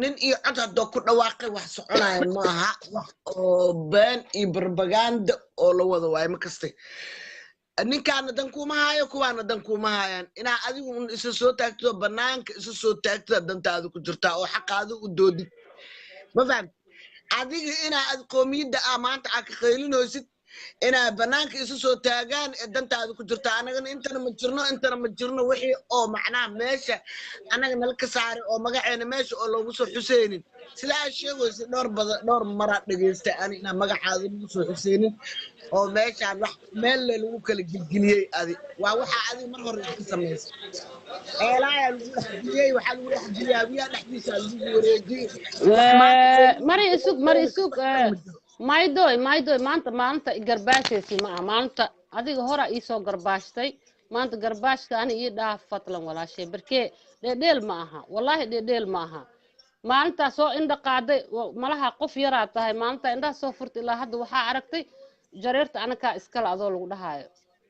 nin iyo cod haddoo ku dhawaaqay, wax soconaya maaha, wax oo been iyo barbaganda oo la wada waayo. Ma kaste ninkaana dan kuma haayo, kuwaana dan kuma haayaan. Inaa adigu un isa soo taagtid oo banaanka isa soo taagtida dantaada ku jirtaa oo xaqaada u doodid. Ma fahamti? Adiga inaa ad qoomiyadda ah maanta aa ka qaylinaysid, inaa banaanka isu soo taagaan ee dantaada ku jirta. Anagana intana ma jirno, intana ma jirno. Wixii oo macnaha meesha anaga nala ka saaray oo magaceena meesha oo loogu soo xuseynin, sida aad sheegaysa, dhowr badan, dhowr maraa dhegeystay ani inaa magacaada lagu soo xuseynin oo meeshaan wax meel le lagu kala gelgeliyey. Adi waa waxaa adiga mar hore iska samaysay. Eelaayaa lagu dhexgeliyey, waxaa lagu dhexgeliyey hawiyaha dhexdiisa lagu wareejiyey. Wax maanta Mari isug, mari isug. Ma jiro. Maydoy, maydoy, maanta maalinta i garbaashaysi ma aha. Maalinta adiga hora iisoo garbaashtay, maanta garbaashka ani ii dhaaf fadlan, walaashay. Barkee dheedheel ma aha, wallaahi dheedheel ma aha. Maalintaa soo indha qaaday malaha qof yaraa tahay. Maalintaa indhaha soo furtay ilaa hadda waxaa aragtay jareerta anakaa iskale adoo lagu dhahaayo.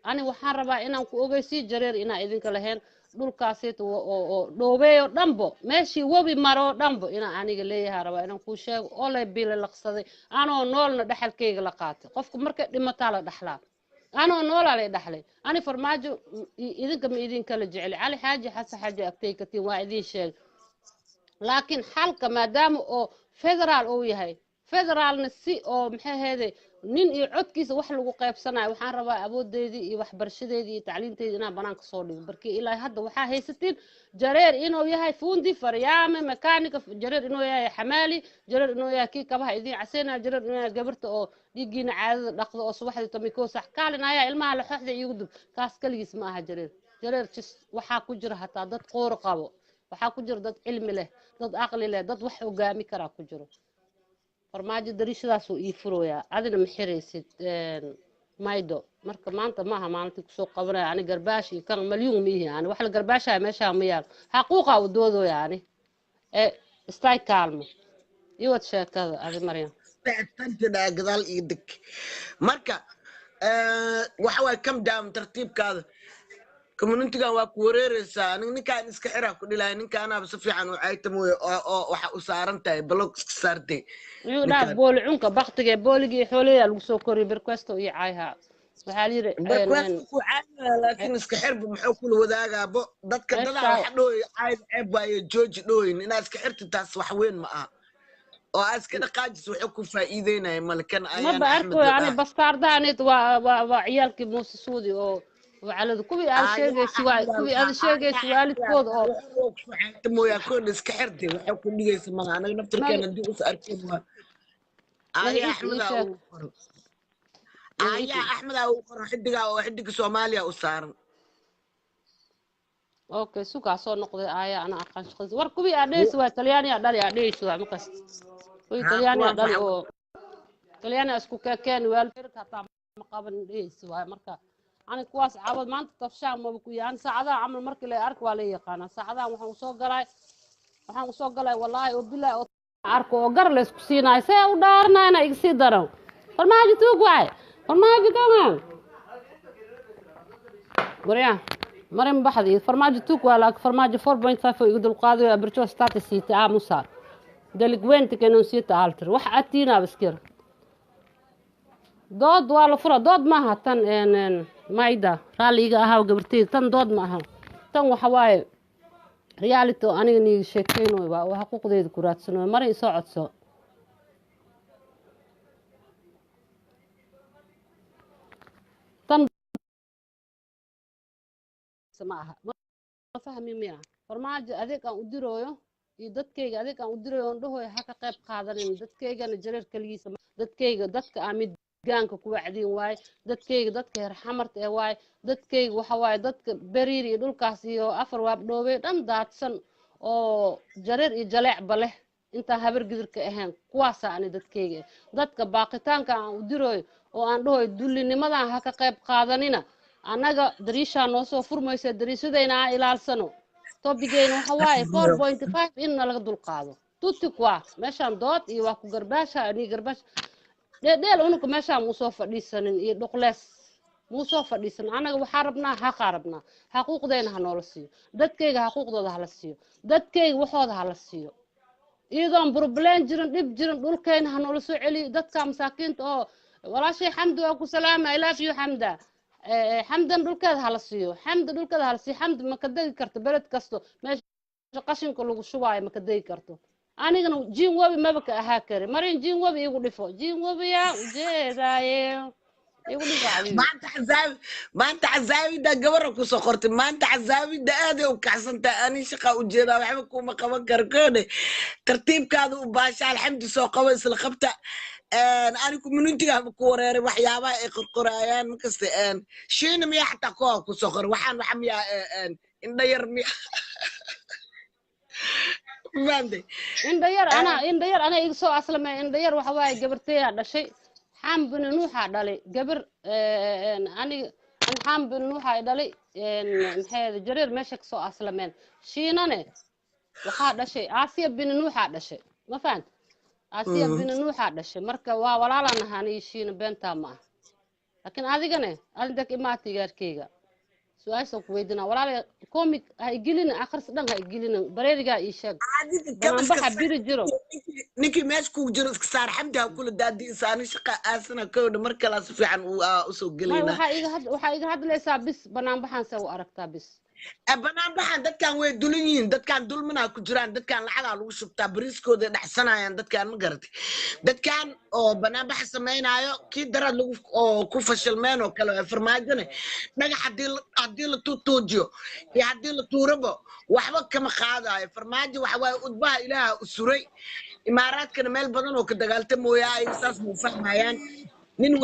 Ani waxaan rabaa inaan ku ogeysiiyo jareer inaa idinka lahayn dhulkaasita oo dhoobeeyo dhanbo, meeshii webi maroo dhanbo inaa aniga leeyahay. Rabaa inaan kuu sheego oo lay bile laqsaday anoo noolna dhexalkayga la qaatay. Qofku markay dhimataa la dhaxlaa, anoo noolaa lay dhaxlay. Ani Farmaajo idinka ma idinkala jecli. Cali Xaaji, Xasan Xaaji agtay katiin waa idiin sheegay, laakiin xalka maadaama oo federaal uu yahay, federaalna si oo maxay ahaydey nin iyo codkiisa wax lagu qaybsanayo, waxaan rabaa awoodeydii iyo waxbarashadeydii iyo tacliinteydii inaan banaanka soo dhigo. Barkii ilaa hadda waxaa haysatiin jareer inuu yahay fundi faryaame mekaanika, jareer inuu yahay xamaali, jareer inuu yahay kii kabaha idiin caseynaya, jareer inuu yahay gabarta oo dhiiggiina caadada dhaqdo oo subaxdii 11 sac kaalin ayaa ilmaha laxooxda iigu dub. Kaas kaligiis ma aha jareer. Jareer jis waxaa ku jira hataa dad qoor qabo, waxaa ku jira dad cilmi leh, dad aqli leh, dad wax hogaami karaa ku jiro. Farmaajo dariishadaasuu ii furoyaa, adina ma xiraysid maydo. Marka maanta maaha maalintii kusoo qabanaya ani garbaash iyo kan malyuun ma ihi. Ani wax la garbaashaya meeshaa ma yaal, xaquuqa u doodooya ani ee istaay kaalmo iwad sheekada adi, Maryam. Tantidhaa gadaal iyo deg. Marka waxa waaye, come down, tartiibkaada. Communitygan waa ku wareereysaa. Aniga ninkaan iska xiraa ku dhilahay, ninkaanaaba si fiican u cayta mooye oo waxa u saaran tahay block iska saartay. Miyuu dhaaf Ninkaan booli cunka baktiga booligii xoolayaa lagu soo koriyay berquesto iyo caayha waxaa la yidhi barkwesta ku caayaya, laakiin iska xirba muxuu kula wadaagaabo dadka dadaa meeshaa waxa dhooy caayb ceeb waaye, jooji dhooyin. Inaad iska xirti taas wax weyn ma aha oo aad iska dhaqaajis, wuxuu ku faa'iideynaya malkan ayaan maba Axmed arkoy la ani dhahay. Bastaardahanit waa ciyaalkii Muuse Suudi oo caladu kuwii aad ayaa sheegaysi waa Axmed kuwii aad sheegaysi waalidkooda oo wuxuu mooyaa koodha iska xirtay, waxay ku dhigaysa malaha anaga naftirkeena haddii us arkeen waa ayaa magaciisa ii Axmedaa sheeg ugu qoran, ayaa magaciisa. Axmedaa ugu qoran xidigaa oo xidiga Soomaaliya u saaran. Okay, sugaa soo noqday aaya ana aqaan shaqadiisa. War kuwii aad dhehaysi waa Talyaaniya dhali aad dhehaysi waa markaas kuwii Haa, Talyaaniya kuwaas dhali waxa oo Talyaaniya isku keekeen waalidka hataa ma qaban dhehaysi waay. Marka ani kuwaas caawad maanta tafshaan maba ku yahan. Saacadaha camal markii la arko waa la yaqaanaa. Saacadahan waxaan usoo galay wallaahi oo bilaahi oo arko oo gar la isku siinayo see u dhaaranayna iga sii daran. Farmaajo tuug waay, Farmaajo kamaan waryaa marin baxdi Farmaajo tuug waa, laakiin Farmaajo 4.5 oo igu dulqaadayo aberto status siita aamusa delinquente che non siete altri. Wax atiina baskir dood waa la fura. Dood maaha tan mayda raalliga ahaa gabarteyda. Tan dood ma aha, tan waxa waaye reality oo aniga niiga sheekeynoy waa oo xaquuqdeyda ku raadsanoy. Marin, isoo codso. Tan ma aha, ma fahmi miya? Farmaajo adeeg aan u dirooyo iyo dadkayga adeeg aan u dirayo oon dhahoyo ha ka qayb qaadanin. Dadkaygana jareer kaligiisa dadkayga dadka aan midgaanka ku wacdiin waaye, dadkayga dadka heer xamarta ee waaye, dadkayga waxa waaye dadka Beriir iyo dhulkaas iyo afar waabdhoobey dhan daadsan oo jareer iyo jaleecba leh intaan habar gidirka ahayn. Kuwaasaa ani dadkayga ah. Dadka baaqitaanka aan u dirooyo oo aan dhahoyo dullinimadan ha ka qayb qaadanina. Annaga dariishaa noo soo furmaysa, dariishadayna aan ilaalsano. Tobigeyna waxa waaye 4.5 in nalaga dulqaado tuti kwa meeshaan dood iyo waa ku garbaasha ani garbaasha dheedheel unuka meeshaan muusoo fadhiisanin iyo dhuqlees muusoo fadhiisan. Annaga waxaa rabnaa xaqaa rabnaa, xaquuqdayna ha noola siiyo, dadkayga xaquuqdooda hala siiyo, dadkayga waxooda hala siiyo, iyadoon burbuleen jirin, dhib jirin, dhulkayna ha noola soo celiyo. Dadka masaakiinta oo walaashay Xamdi waa ku salaama, I love you Xamda. Xamdan dhulkeeda hala siiyo, Xamda dhulkeeda hala siiyo. Xamdi ma ka degi karto beled kasto meesha qashinka lagu shubaayo, ma ka degi karto. Anigana jiin webi maba ka ahaa kari marin, jiin webi igu dhifo, jiin webiyaa ujeedaaye igu dhifo xabiibi. Maanta xasaabi, maanta xasaabida gabara kusoo qortay, maanta xasaabida aaday u kacsantahay. Ani shaqa ujeedaa, waxba kuma qaban karo koone, tartiibkaada u baasha. Alxamdi soo qabo isla qabta. Ani communitygaaba ku wareeray waxyaabaha ay qorqoraayaan markasta. Shiina miyaa xataa kuwa kusoo qoray waxaan waxa miyaa indha yar miya, fahamtay? Indha yar anaa, indha yar anaa iga soo aslamay. Indha yar waxa waaye gabarteeyaa dhashay, Xaam bini Nuuxaa dhalay gabar. Aniga Xaam bini Nuuxaa dhalay, maxay ahayd, Jareer meesha kasoo aslameen. Shiinane waxaa dhashay Aasiya bini Nuuxaa dhashay, ma fahant? Aasiya bini Nuuxaa dhashay. Marka waa walaalaan ahaa aniga Shiina, beentaa ma ah. Laakiin adigane adinta imaata igaarkeyga su-aasha ku weydiinaa walaala, comic ha igelinin, akhris dhan ha igelinin, bareerigaa ii sheeg. Adiga kabiska banaanbaxa biri jiro. Ninkii meesha kugu jiro iska saar, Xamdi ha kula daadiisa. Ani shaqa aasana kowdha, mar kalaa si fiican usoo may gelaynaa. Waxaa iga hadlaysaa bis banaanbaxaan see u aragtaa bis. Banaan baxan dadkan way dulan yihiin, dadkan dulmanaa ku jiraan, dadkan lacagaa lagu shubtaa, bariiskooda dhexsanayaan dadkan, ma garatay? Dadkan oo banaanbaxa samaynaayo kii daraad lagu oo ku fashilmeen oo kale farmaajone dhagax haddii la tuutuujiyo iyo haddii la tuurabo waxba kama qaadayo Farmaajo. Waxa waaye udbaha Ilaaha u suray, Imaaraadkana meel badan oo ka dagaaltamooya ay saas muu fahmayaan nin.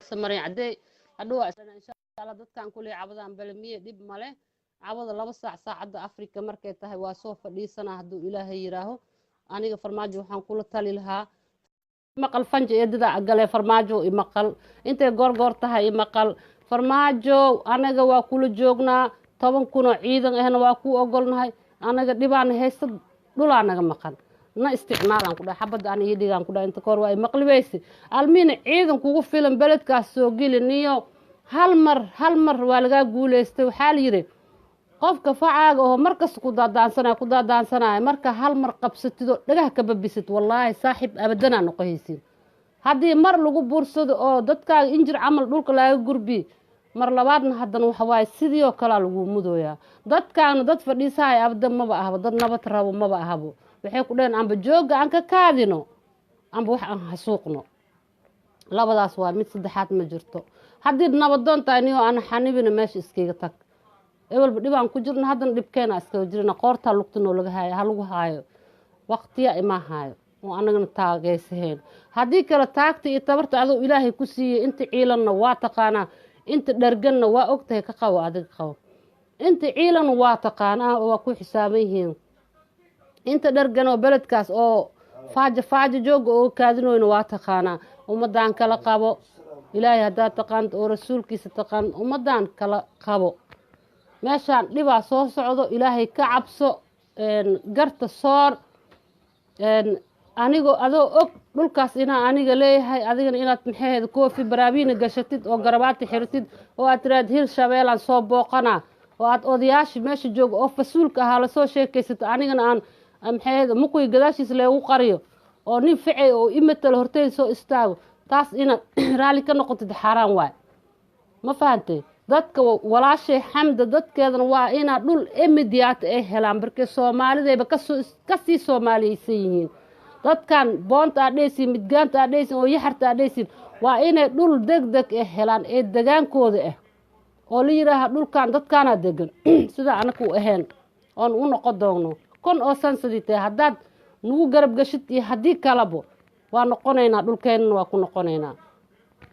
Samarin cadey hadhow insha Allah dadkan kuley cabadaan balamiye dhib male. Cabada 2 saac saacadda Afrika markay tahay waa soo fadhiisanaa hadduu Ilaahay yiraaho. Aniga Farmaajo waxaan kula tali lahaa, maqal fanja eedada gale. Farmaajo imaqal, intay goorgoor tahay imaqal. Farmaajo anaga waa kula joognaa, 10,000 oo ciidan ahna waa kuu ogolnahay. Anaga dhibaana haysta, dhulaa naga maqan, na isticmaalaan ku dhahay, xabadda aan ii dhigaan ku dhahay. Inta kahor waa maqlibaysi almiina ciidan kugu filan beledkaas soo geli niyo. Hal mar, hal mar waa lagaa guuleystay. Waxaa la yidhi qofka facaaga oo markasta ku daadaansanaya, ku daadaansanaya, marka hal mar qabsatid oo dhagaha ka babisid, wallaahi saaxiib abadanaa noqohaysiin. Haddii mar lagu buursado oo dadkaaga injir camal dhulka laaga gurbi, mar labaadna haddana waxa waaye sidii oo kalea lagu mudooyaa. Dadkaana dad fadhiisahaya abadan maba ahabo, dad nabad rabo maba ahabo. Waxay ku dhaheen amba jooga aan ka kaadino amba wax aan hasuuqno, labadaas waa mid saddexaad ma jirto. Haddii nabadoon tahay niyo aan xanibina meesha iskaga tag. Ewelba dhibaan ku jirna, haddana dhibkeena iskaga jirna, qoortaa lugta noo laga haayo, ha lagu haayo waqtiya imaa haayo oo anagana taageysahayn. Haddii kale taagta iyo tabarta adoo Ilaahay ku siiyey, inta ciilanna waa taqaanaa, inta dharganna waa ogtahay, ka qabo adiga qabo. Inta ciilan waa taqaanaa oo waa ku xisaaban yihiin, inta dhargan oo beledkaas oo faajo faajo jooga oo kaadinoyna waa taqaanaa. Ummadaan kala qabo, Ilaahay haddaad taqaanto oo rasuulkiisa taqaan, ummadaan kala qabo. Meeshaan dhibaa soo socdo, Ilaahay ka cabso, garta soor. Anigoo adoo og dhulkaas inaa aniga leeyahay, adigana inaad maxaheeda koofi baraabiina gashatid oo garabaati xiratid oo aad tiraad hil shabeelaan soo booqanaa oo aad odayaashii meesha jooga oo fasuulka ahaa lasoo sheekaysato, anigana aan maxaheeda mukuy gadaashiis leegu qariyo oo nin ficay oo imatalo horteyda soo istaago, taas inaad raalli ka noqotid xaaraan waay, ma fahantay? Dadka walaashay Xamda dadkeedana waa inaa dhul emidiyaata ay helaan, barkee Soomaalidayba kasoo kasii soomaaliyeysan yihiin dadkan. Boonta aad dhehaysiin, midgaanta aad dhehaysiin oo yaxarta aad dhehaysiin, waa inay dhul deg deg ah helaan ee degaankooda ah oo la yidhaaha dhulkan dadkaanaa degan, sida anaku ahayn oon u noqon doonno kon oo sansadii tahay. Haddaad nagu garab gashid iyo haddii kalabo waa noqonaynaa, dhulkeennana waa ku noqonaynaa,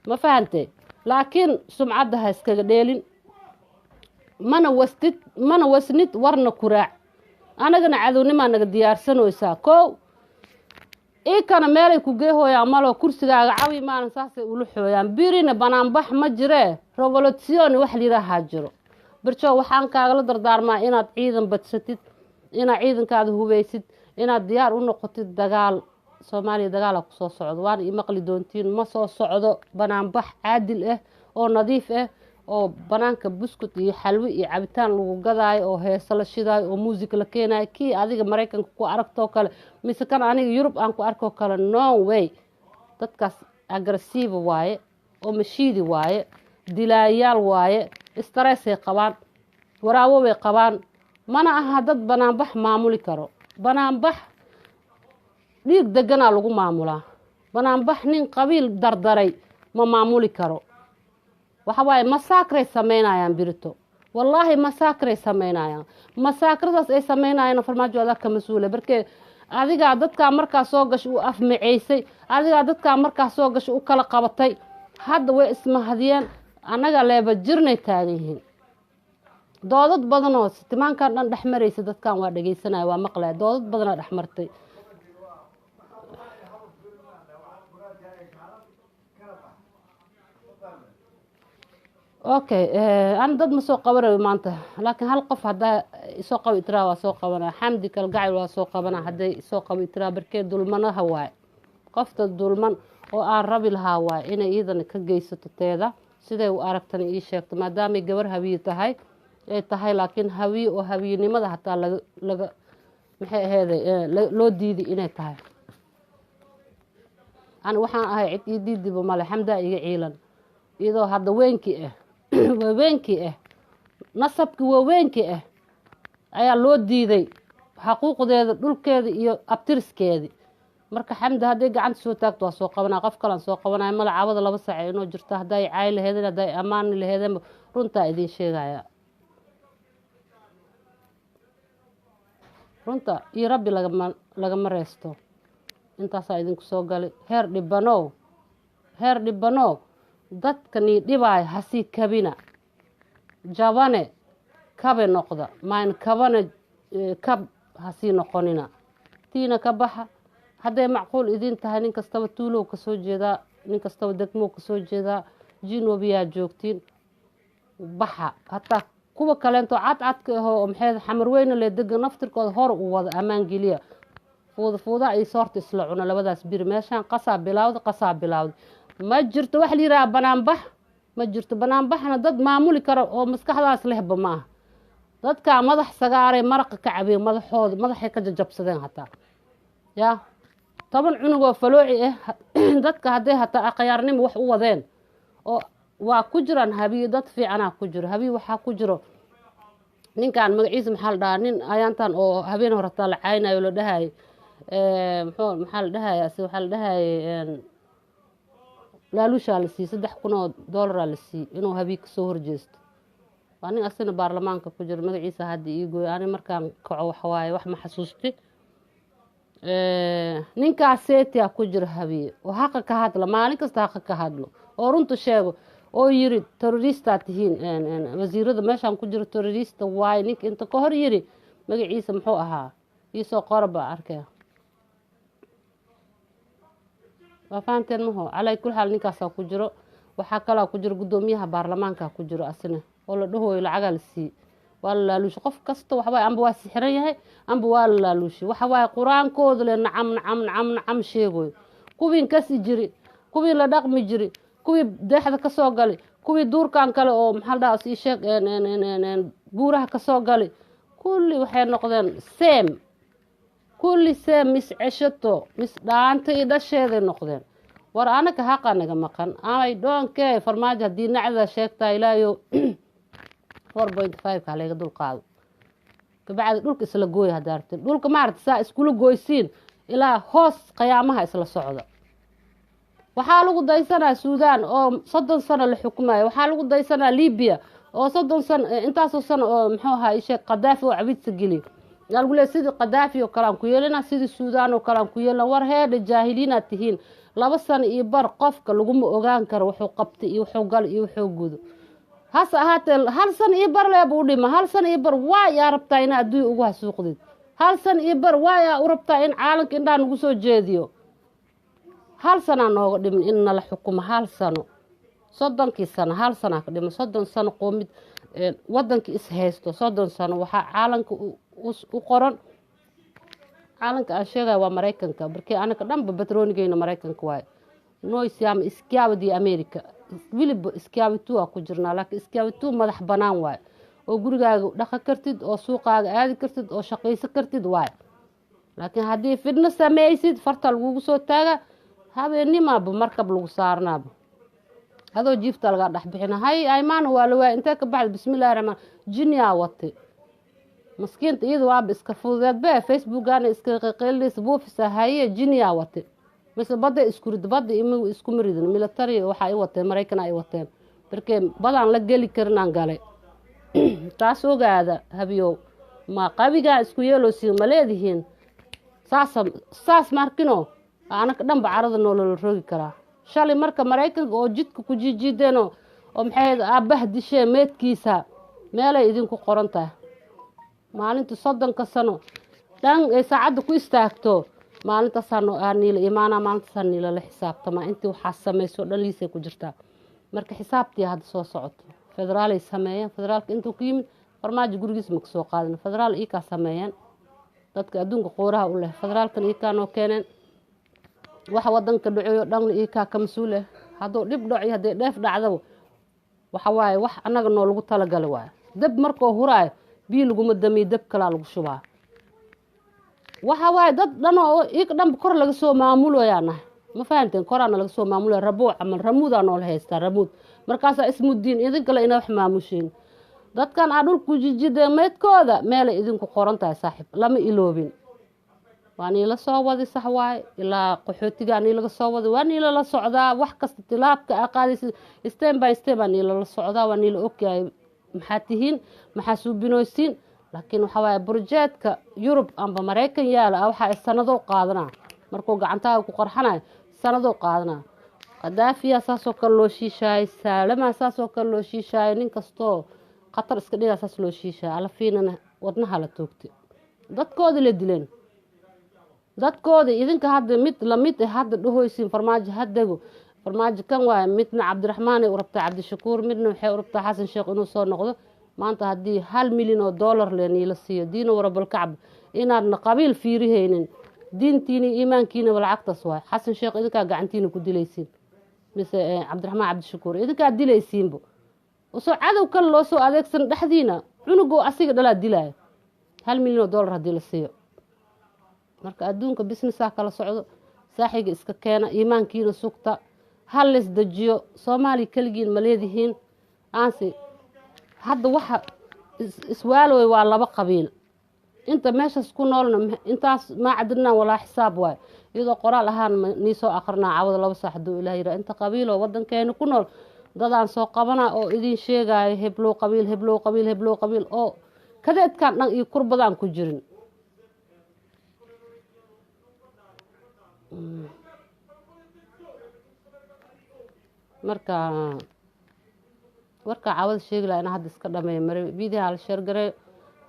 ma fahantay? Laakiin sumcadda ha iskaga dheelin, mana wastid, mana wasnid warna kuraac. Anagana cadownimaa naga diyaarsanaysaa kow. Iikana meelay ku geehooyaan malo, kursigaaga cawi maalin saasay ula xooyaan. Birina banaanbax ma jiree, revolution wax layidhaahaa jiro. Birjo, waxaan kaagala dardaarmaa inaad ciidan badsatid, inaad ciidankaada hubeysid, inaad diyaar u noqotid dagaal. Soomaaliya dagaala kusoo socdo, waana i maqli doontiin. Ma soo socdo banaanbax caadil ah oo nadiif ah oo banaanka buskut iyo xalwi iyo cabitaan lagu gadaayo, oo heeso la shidaayo, oo muusig la keenayo, kii adiga Maraykanka ku aragtoo kale mise kan aniga Yurub aan ku arkoo kale. No way. Dadkaas aggressive waaye oo mashiidi waaye, dilaayaal waaye, stressay qabaan, waraawo bay qabaan. Mana aha dad banaanbax maamuli karo. Banaanbax dhiig deganaa lagu maamulaa. Banaanbax nin qabiil dardaray ma maamuli karo. Waxa waaye massacre-ay sameynayaan birito, wallaahi massacre-ay sameynayaan. Massacre-adaas ay sameynayaan, Farmaajo, adaa ka mas-uula. Barkee adigaa dadkaa markaa soo gashay u afmaceysay, adigaa dadkaa markaa soo gashay u kala qabatay. Hadda way ismahadiyeen, annaga leeba jirnay taagan yihiin. Doodad badanoo sitimaankan dhan dhex maraysa dadkan waa dhegeysanaya, waa maqlaya. Doodad badanaa dhex martay. Okay, ana dad ma soo qabanayo maanta, laakiin hal qof haddaa isoo qabo itiraa waa soo qabanaa. Xamdi Kalgacayl waa soo qabanaa hadday isoo qabo itiraa. Barkee dulmanaha waaye, qofta dulman oo aan rabi lahaa waaye inay iyadana ka geysato teeda, siday u aragtana ii sheegto, maadaamay gabar Hawiye tahay ay tahay. Laakiin Hawiye oo hawiyenimada hataa laga maxay aheeday loo diiday inay tahay. Ani waxaan ahay cid ii diidiba male. Xamdaa iga ciilan, iyadoo hadda weynkii ah, waaweynkii ah, nasabkii waaweynkii ah ayaa loo diiday xaquuqdeeda, dhulkeeda iyo abtiriskeedii. Marka Xamdi hadday gacanta soo taagto waa soo qabanaya. Qof kalaan soo qabanaya mala. Caawada 2 saac inoo jirto, hadday caay laheedeen, hadday ammaani laheedeenba, runtaa idiin sheegaya. Runta iyo Rabbi lagama reysto. Intaasaa idinku soo galay. Heer dhibanow, heer dhibanow, dadka nii dhibaayo hasii kabina. Jabane kabe noqda maan kabane, kab hasii noqonina, tiina ka baxa. Hadday macquul idin tahay, nin kastaba tuulow kasoo jeedaa, nin kastaba degmow kasoo jeedaa, jinobiyaa joogtiin, baxa. Hataa kuwa kaleento cadcadka ahoo maxay Xamar Weyne le degan naftirkooda hor u wada ammaan geliya. Fuuda fuuda iyo soorta isla cuna labadaas biri. Meeshaan qasaa bilaawda, qasaa bilaawda. Ma jirto wax la yidhaha banaanbax, ma jirto. Banaanbaxna dad maamuli kara oo maskaxdaas lehba ma aha. Dadkaa madax sagaaray maraqa ka cabeen, madaxooda madaxay ka jajabsadeen. Hataa yaa 10 cunugoo falooci ah dadka hadday hataa akhyaarnimo wax u wadeen oo waa ku jiraan. Habiyo dad fiicanaa ku jiro. Habiyo waxaa ku jiro ninkan magaciisa maxaa la dhahaa, nin ayaantan oo habeen hore hataa la caaynayo, la dhahayay muxuu, maxaa la dhahaya ase, waxaa la dhahayay laalushaa la siiyey, 3000 oo dollaraa la siiyey inuu habiy kasoo horjeesto. Waa nin asina baarlamaanka ku jiro, magaciisa hadda ii gooyo. Ani markaan kaco waxawaaye wax ma xasuusti. Ninkaas seetia ku jiro Habiye oo haqa ka hadla, maalin kasta haqa ka hadlo oo runta sheego oo yiri terroristaa tihiin wasiirada meeshaan ku jiro, terrorista waaye. Ninka inta ka hor yiri magaciisa muxuu ahaa? Iisoo qora baa arkaya. Waa fahanteen maho? Calaa kul xaal ninkaasaa ku jiro. Waxaa kalaa ku jiro guddoomiyaha baarlamaanka ku jiro asina oo la dhahooyo lacagaa la siiyey, waa la laaluushay. Qof kasta waxawaaye amba waa sixiran yahay amba waa la laaluushay. Waxa waaye qur-aankooda le nacam nacam nacam nacam sheegoyo. Kuwiin kasi jiri, kuwii la dhaqmi jiri, kuwii deexda kasoo galay, kuwii duurkan kale oo maxaa la dhahaa sii sheeg buuraha kasoo galay, kulli waxay noqdeen same, kulli same, mis ceshato mis dhaanta iyo dhasheeday noqdeen. War anaka haqa naga maqan. I don't care. Farmaajo haddii nacda sheegtaa, ilaayo 4.5 ka halayga dul qaado. Kabacdi dhulka isla gooya haddaa rabtiin. Dhulka maaragta saa iskula goysiin ilaa hoos qiyaamaha isla socda. Waxaa lagu daysanaa Suudaan oo 30 sano la xukumayo. Waxaa lagu daysanaa Libiya oo 30 sano, intaasoo sano oo muxuu ahaa isheeg Qadaafi oo cabiidsa geliy. Yaa lagu leeyahay sidii Qadaafi oo kale aan ku yeelina, sidii Suudaan oo kale aan ku yeelina. War heedha, jaahiliinaad tihiin. 2 sano iyo bar qofka laguma ogaan karo wuxuu qabtay iyo wuxuu galay iyo wuxuu gudo. Hase ahaatee hal sano iyo bar leeba u dhima. Hal sano iyo bar waa yaa rabtaa inaa adduunya ugu hasuuqdid? Hal sano iyo bar waa yaa u rabtaa in caalamka indhaha nagu soo jeediyo? Hal sanaa nooga dhimin in nala xukumo, hal sano, 30kii sano hal sanaa ka dhiman. 30 sano qoomid wadankii is haysto, 30 sano waxaa caalamka u qoran. Caalamka aan sheegaya waa Maraykanka, markii anaka dhanba batroonigeyna Maraykanka waaye. Noi siamo schiavi di America, weliba schiavitù aa ku jirnaa, laakiin schiavitù madax banaan waaye, oo gurigaaga dhaqan kartid, oo suuqaaga aadi kartid, oo shaqaysan kartid waaye. Laakiin haddii fidno sameysid, farta lagugu soo taaga, habeenimaaba markab lagu saarnaaba, adoo jiifta lagaa dhex bixina. Hay aymaana waa la waaya, intee ka baxda? Bismillahi raxmaan, jiniyaa watay maskiinta. Iyada waaba iska fududeed be, Facebookana iska qeqelinaysa, buufisa. Haye, jiniyaa watay mise badda isku rid, badda ima iskuma ridin. Military waxaa i wateen, Maraykan ay wateen, markee badaan la geli karinaan galay. Taas ogaada. Habiyow, ma qabigaa isku yeelosiin ma leedihiin? Saasa saas maarkino, anaka dhanba carada noolala rogi karaa. Shalay marka Maraykanka oo jidka ku jiijiideenoo oo maxay aabbaha dishee, meedkiisa meelay idinku qoran tahay. Maalinta 30ka sano dhan ay saacadda ku istaagto, maalintaasaa aa niila imaanaa, maalintaasaa niila la xisaabtamaa. Intii waxaa samayso dhan liisay ku jirtaa. Marka xisaabtii hadda soo socoto, federaalay sameeyeen. Federaalka intuu ku yimid, Farmaajo gurigiis ma kasoo qaadin. Federaal iikaa sameeyeen dadka adduunka qooraha u leh, federaalkan iikaa noo keeneen. Waxa wadanka dhaceeyo dhanna iikaa ka mas-uul ah. Hadduu dhib dhaco iyo hadday dheef dhacdaba, waxa waaye wax annaga noo lagu talagalay waaye. Dab markoo huraayo, biyo laguma damiyo, dab kalaa lagu shubaa. Waxa waaye dad dhan oo iika dhanba kor laga soo maamuloyaa nahay, ma fahanteen? Koraana laga soo maamulaya, rabuuc camal, ramuudaa noola haystaa, ramuud. Markaasaa ismudiin idin kale inaa wax maamushiin. Dadkan aa dhulku jijideen meydkooda meelay idinku qoran tahay, saaxiib, lama iloobin. Waa niila soo wadi, sax waaye, ilaa qaxootigaa niilaga soo wadi, waa niilala socdaa wax kasta. Tilaabka aa qaadaysa step by step baa niilala socdaa, waa niila ogyahay maxaa tihiin, maxaa suubinoysiin. Laakiin waxaa waaye projectka Yurub amba Maraykan yaala ah, waxaa sanado qaadanaa markuu gacantaaga ku qarxanayo, sanado qaadanaa. Qadaafiya saasoo kale loo shiishaayay, Saalamaa saasoo kale loo shiishaayay, nin kastoo khatar iska dhigaa saas loo shiishaayay. Alafiinana wadnaha la toogtay, dadkoodii la dileen, dadkooda. Idinka hadda mid lamid ah hadda dhahoysiin Farmaajo hadego, Farmaajo kan waaye. Midna Cabdiraxmaanay u rabtaa Cabdishakuur, midna waxay u rabtaa Xasan Sheekh inuu soo noqdo. Maanta haddii 1 milyan oo dollar le niila siiyo, diina warabalkacb, inaadna qabiil fiirihaynin, diintiina iyo iimaankiinaba lacagtaas waay. Xasan Sheekh idinkaa gacantiina ku dilaysiin, mise Cabdiraxmaan Cabdishakuur idinkaa dilaysiinbo, usoo cadow kale loo soo adeegsan dhexdiina, cunugoo asiga dhalaa dilaayo 1 milyan oo dollar haddii la siiyo. Marka adduunka businessaa kala socdo, saaxiga iska keena, iimaankiina sugta, hal leys dejiyo. Soomaaliya keligiin ma leedihiin. Aansi hadda waxa iswaaloway waa laba qabiil inta meeshaas ku noolna, intaas maa cadadnaa walaa xisaab waay. Iyadoo qoraal ahaan nii soo akrinaa cawada 2 saac hadduu Ilaah yiraa. Inta qabiiloo wadankeena ku nool dadaan soo qabana oo idin sheegaayo, heblow qabiil, heblow qabiil, heblow qabiil, oo kadeedkan dhan iyo kurbadaan ku jirin. Marka warkaa cawada sheegi laha inaa hadda iska dhameeyo mare, videoha la share gareeyo.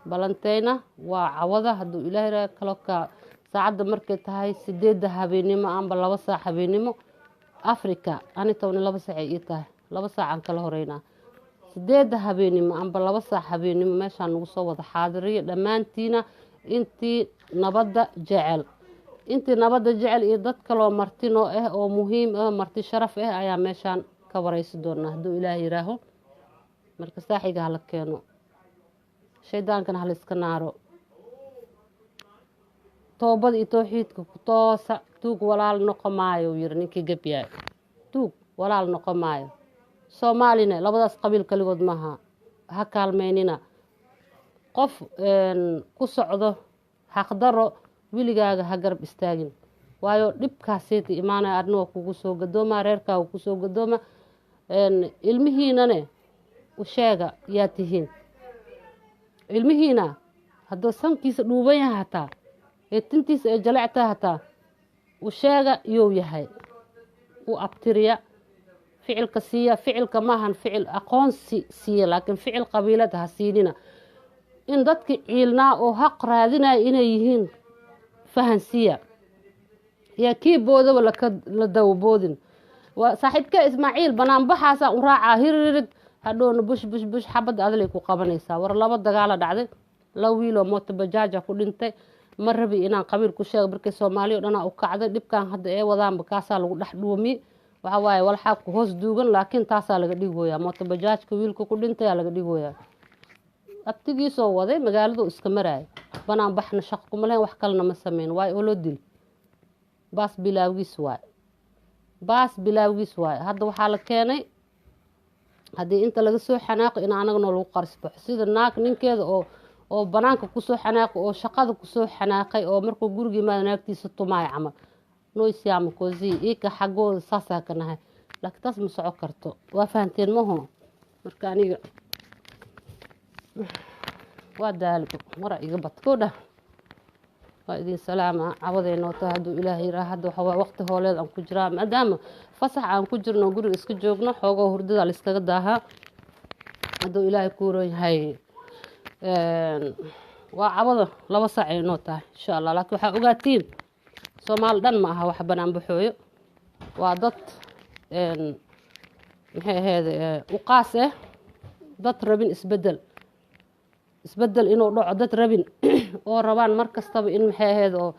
Balanteyna waa cawada hadduu Ilaah yiraa, kaloo ka saacadda markay tahay 8da habeenimo amba 2 saac habeenimo Africa. Ani 12 saac ay ii tahay, 2 saacaan kala horeynaa. 8da habeenimo amba 2 saac habeenimo meeshaan nagu soo wada xaadiriyo dhammaantiina, intii nabadda jecel, intii nabadda jecel iyo dad kaloo martinoo ah oo muhiim ah, marti sharaf ah ayaa meeshaan ka wareysi doonaa hadduu Ilaah yiraaho. Marka saaxiga hala keeno, shaydaankana hala iska naaro, toobada iyo towxiidka ku toosa. Tuug walaal noqo maayo, uu yiri ninkii gebyaay, tuug walaal noqo maayo. Soomaalina labadaas qabiil kaligood maaha, ha kaalmeynina qof ku socdo xaqdaro. Weligaaga ha garab istaagin, waayo dhibkaaseyta imaanaya, adna waa kugu soo gadooma, reerkaaga kusoo gadooma. Ilmihiinane u sheega yaa tihiin. Ilmihiina hadduu sankiisa dhuuban yahay hataa, ee tintiisa ay jalectahay hataa, u sheega iyou yahay, u abtiriya, ficilka siiya. Ficilka maahan ficil aqoonsi siiya, laakiin ficil qabiilad ha siinina. In dadki ciilnaa oo haq raadinaya inay yihiin fahansiiya. Yaa kii boodaba la dawaboodin. Waa saaxiibka Ismaaciil banaanbaxaasaa u raacaa hiririg, hadhowna bush bush bush, xabadda adalay ku qabanaysaa. War laba dagaala dhacday, laba wiiloo mooto bajaaja ku dhintay. Ma rabi inaan qabiil ku sheego, markii Soomaaliya o dhanaa u kacday dhibkan hadda ee wadaanba kaasaa lagu dhex dhuumiye. Waxa waaye walxaa ku hoos duugan, laakiin taasaa laga dhigooyaa. Mooto bajaajka wiilka ku dhintay aa laga dhigooyaa. Abtigiisoo waday magaaladu iska maraaya, banaan baxna shaqo kuma lahayn, wax kalena ma sameyn. Waayo oo loo dil baas bilaawgiis waay, baas bilaawgiis waay. Hadda waxaa la keenay haddii inta laga soo xanaaqo in anagana lagu qarisbaxo, sida naag ninkeeda oo banaanka kusoo xanaaqay oo shaqada kusoo xanaaqay oo markuu guriga yimaado naagtiisa tumaayo camal. Noisiama kosi ika xaggooda saasaa ka nahay, laakiin taas ma soco karto. Waa fahanteen maho? Marka aniga waa daalibo mara iga bad kodha. Waa idin salaama. Cawaday noota hadduu Ilaahay yiraa. Hadda waxa waa waqti hooleed aan ku jiraa, maadaama fasax aan ku jirno, guriga iska joogno, xoogoo hurdada la iskaga daahaa. Hadduu Ilaahay ku ron yahay, waa cawada 2 saac ay noo tahay, insha Allah. Laakiin waxaa ogaatiin, Soomaali dhan ma aha wax banaan baxooyo. Waa dad, maxay ahayd, uqaas ah, dad rabin isbedel, isbedel inuu dhaco, dad rabin oo rabaan mar kastaba in, maxay ahayd, oo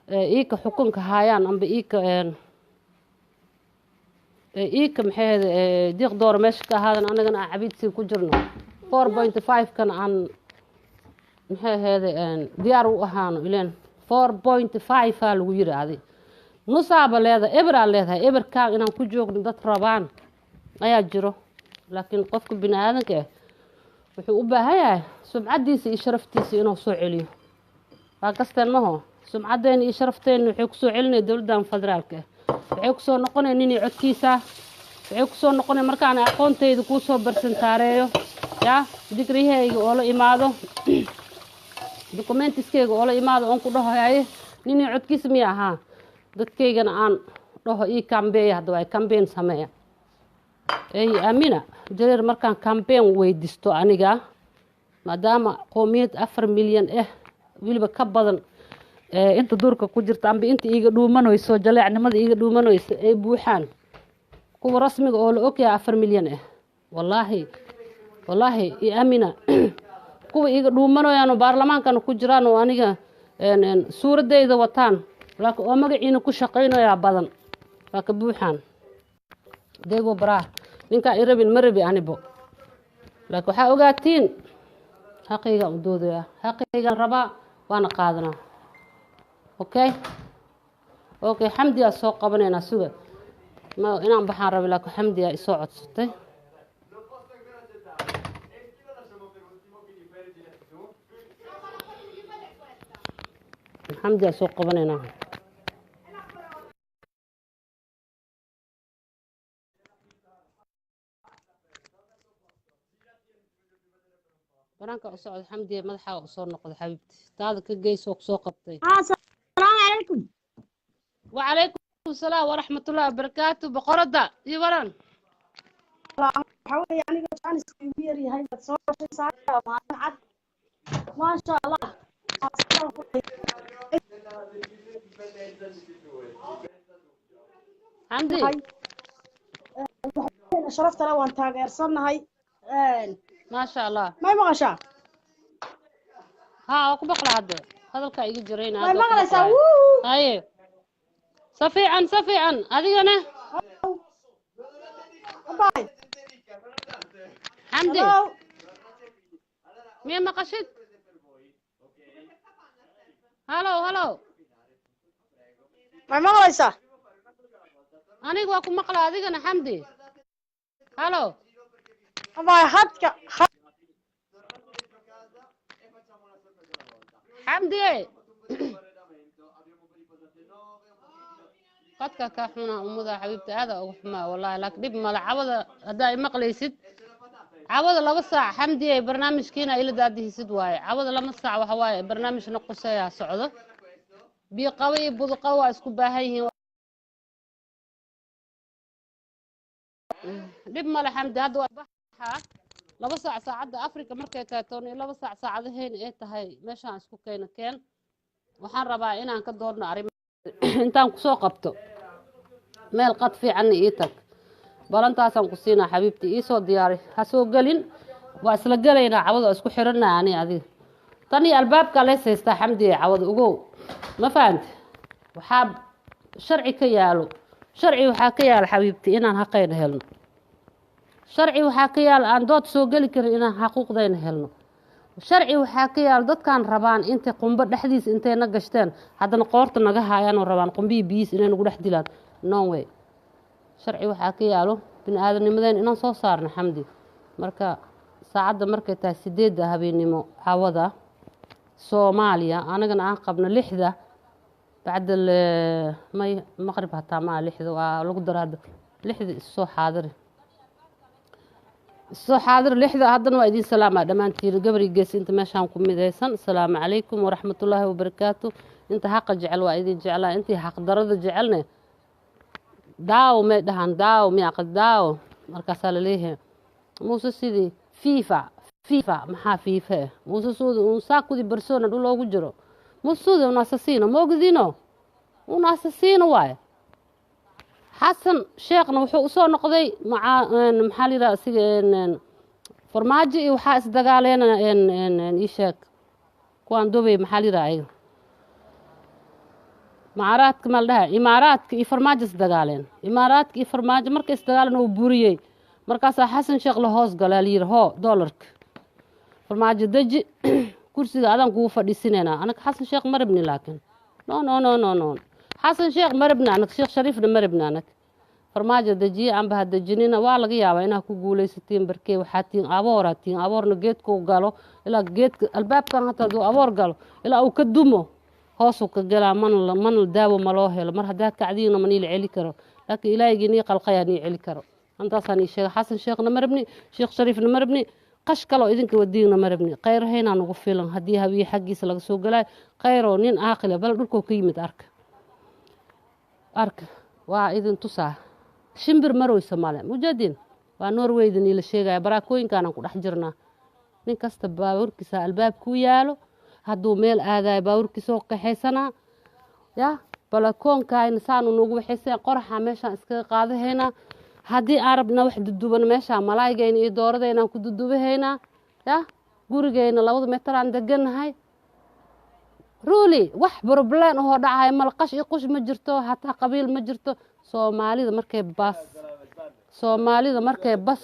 iika xukunka haayaan amba iika, maxay ahayd, diiq doora meesha ka ahaadan, annagana aan cabiidsiga ku jirno, 4.5 kan aan, maxay ahayd, diyaar u ahaano. Ileen 4.5 aa lagu yiri, adi nusaaba leedahay, eberaa leedahay, eberkaa inaan ku joogno dad rabaan ayaa jiro. Laakiin qofka bini aadanka ah wuxuu u baahan yahay sumcaddiisa iyo sharaftiisa inuu soo celiyo. Waa kasteen maho? Sumcaddeena iyo sharafteena waxay kusoo celinaya dowladdan federaalka ah. Waxay kusoo noqonaya ninii codkiisa, waxay kusoo noqonaya markaan aqoontayda kuusoo barsantaareeyo, yaa digriyahayga oo la imaado, documentiskeyga oo la imaado, oon ku dhaho haye, ninii codkiisa miya ahaa, dadkaygana aan dhaho ii kambeeya. Hadda waa campaign sameeya ey aamina jareer. Markaan campaign weydiisto aniga, maadaama qoomiyad 4 milyan ah weliba ka badan inta duurka ku jirta amba inta iiga dhuumanayso, jaleecnimada iiga dhuumanayso ay buuxaan, kuwa rasmiga oo la ogyahay 4 milyan ah, wallaahi wallaahi i aamina, kuwa iiga dhuumanayaan oo baarlamaankana ku jiraan oo aniga suuradeyda wataan, laakiin oo magaciina ku shaqaynayaa badan, waa ka buuxaan deego baraah. Ninkaan i rabin ma rabi anibo, laakiin waxaa ogaatiin xaqaygaan u doodayaa, xaqaygaan rabaa, waana qaadanaa. Okay, Xamdiyaa soo qabanaynaa. Suga, ma inaan baxaan rabi, laakiin Xamdiyaa isoo codsatay. Xamdiyaa soo qabanaynaa. Banaanka u socda Xamdiya, madaxaaga usoo noqda xabiibti, taada ka geysoo kusoo qabtay. Asalaamu calaykum. Wacalaykum asalaam waraxmatullahi wabarakaatu. Boqoradda iyo waran. Waxaa weeye aniga jaaniska igu yar yahay baad soo gashay saaka, maalin cad, maasha Allah. Xamdi. Sharaftale waan taageersannahay. Maasha Allah. May maqashaa? Haa, waa ku maqla hadde, hadalkaa iga jirayna. May hadda waa ku maqlaysaa? maqlaaya. Wuu haye, sa fiican, sa fiican. Adigana? Bye. Xamdi. Hello. Miya maqashid? Halo, halo. May maqlaysaa? Aniga waa ku maqla, adigana Xamdi? Halo. Bye, hadka. Xamdi, qadka kaa xunaa umuda xabiibta, aada uga xumaa wallahi, laakiin dhib male. Cawada haddaa i maqlaysid, cawada 2 saac Xamdi ay barnaamijkiina ila daadihisid waaye. Cawada 2 saac waxa waaye barnaamijna quseeyaa socdo. Biyo qaba iyo buduqaba waa isku baahan yihiin. Dhib male Xamdi, hadda waa baxaa 2 saac saacadda Africa markay tahay, 12 saac saacadahayna ay tahay. Meeshaan isku keena keen, waxaan rabaa inaan ka doodno arrimaha Intaan kusoo qabto meel qad fiicanna ii tag. Balantaasaan ku siinaa, xabiibti. Iisoo diyaari, ha soo gelin. Waa isla gelaynaa cawada, isku xiranaa ani adiga. Tan iyo albaabkaa leys haystaa, Xamdiye, cawada ogow. Ma fahamte? Waxaa sharci ka yaalo, sharci waxaa ka yaalo, xabiibti, inaan xaqayna helno. Sharci waxaa ka yaalo aan dood soo geli karin inaan xaquuqdayna helno. Sharci waxaa ka yaalo dadkaan rabaan intay qumbo dhexdiisa intay na gashteen, haddana qoorta naga haayaan oo rabaan qumbihii biyiis inay nagu dhex dilaan. No way. Sharci waxaa ka yaalo bini aadamnimadeen inaan soo saarno, Xamdi. Marka saacadda markay tahay 8da habeennimo cawada Soomaaliya, anagana aan qabno 6da bacda may maqrib, hataa maa 6da waa lagu dara hadda. 6da issoo xaadiri, issoo xaadir 6da. Haddana waa idiin salaamaa dhammaantiin, gabri gees inta meeshaan ku midaysan. Asalaamu calaykum waraxmatullaahi wabarakaatu. Inta xaqa jecel waa idin jeclaa, intii xaqdarada jecelne daawo may dhahaan, daawo miyaqa daawo. Markaasaa laleeyahay Muuse sidii FIFA, FIFA maxaa FIFA eh? Muuse Suudi un saakudi persona dhul loogu jiro. Muuse Suudi un assassino, ma ogdino? Un assassino waaye. Xasan Sheekhna wuxuu usoo noqday maca, maxaa la yidhaha isiga, Farmaajo iyo waxaa isdagaaleen, ii sheeg, kuwaan Dubay, maxaa la yidhaha ayaga, Imaaraadka ma la dhaha? Imaaraadka iyo Farmaajo isdagaaleen. Imaaraadka iyo Farmaajo markay isdagaaleen oo buriyey, markaasaa Xasan Sheekh la hoos galaa, la yidhi: "Hoo doolarka, Farmaajo deji, kursiga adaan kugu fadhiisinaynaa." Anaga Xasan Sheekh ma rabni, laakiin no, no, no, no, no, Xasan Sheekh ma rabni anaga, Sheekh Shariifna ma rabni anaga. Farmaajo dejiye anba ha dejinina. Waa laga yaabaa inaad ku guulaysatiin barkee waxaa tiin abooraa tiin. Aboorna geedkuu galo ilaa geedka albaabkan, hataa hadduu aboor galo ilaa uu ka dumo, hoosuu ka galaa. Mana daawo ma loo helo. Mar haddaa kacdiina ma niila celi karo, laakiin Ilaahigii nii qalqayaa nii celi karo. Intaasaan ii sheega. Xasan Sheekhna ma rabni, Sheekh Shariifna ma rabni, qash kaloo idinka wadiigna ma rabni. Khayrahaynaa nagu filan. Haddii Hawiye xaggiisa laga soo galaayo, Khayroo nin aaqile bal dhulkoo ka yimid. Arka, arka, waa idin tusaa. Shimbir marowsa male mujadiin. Waa Norwayda niila sheegaya. Baraakooyinkaanaan ku dhex jirnaa. Nin kasta baabuurkiisa albaabkuu yaalo, hadduu meel aadayo baabuurkiisoo kaxaysanaa ya balakoonkayna saanu nagu waxayseen. Qoraxa meeshaan iskaga qaadahaynaa. Haddii aan rabna wax duduban, meeshaa malaaygayna iyo dooradayna ku dudubahaynaa ya. Gurigayna 2da metaraan deganahay. Really, wax problem ahoo dhacayo mal, qash iyo qush ma jirto, hataa qabiil ma jirto. Soomaalida markay bas, Soomaalida markay bas,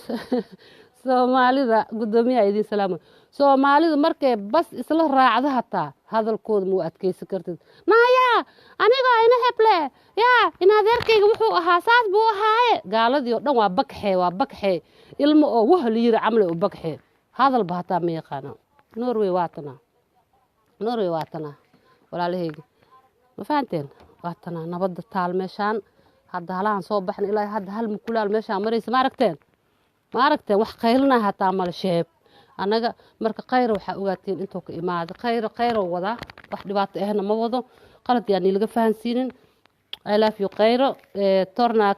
Soomaalida, guddoomiyaha idiin salaamo. Soomaalida markay bas isla raacdo, hataa hadalkooda ma u adkeysan kartid. Naayaa, aniga ina heble yaa in adeerkayga wuxuu ahaa saas buu ahaaye. Gaaladii oo dhan waa bakxee, waa bakxee, ilmo oo wah la yiri camle u bakxee, hadalba hataa ma yaqaana. Norway waatana, Norway waatana, walaalahayga, ma fahanteen? Waatana nabadda taal meeshaan. Hadda halahan soo baxna ilaa hadda hal mukulaal meeshaan maraysa. Ma aragteen? Ma aragteen? Wax qaylinaa hataa male sheeb annaga. Marka Khayra waxaa ogaateen intuu ka imaaday. Khayra khayrow wadaa, wax dhibaato ahna ma wado. Qalad yaa niilaga fahansiinin. I love you, Khayro. Torna.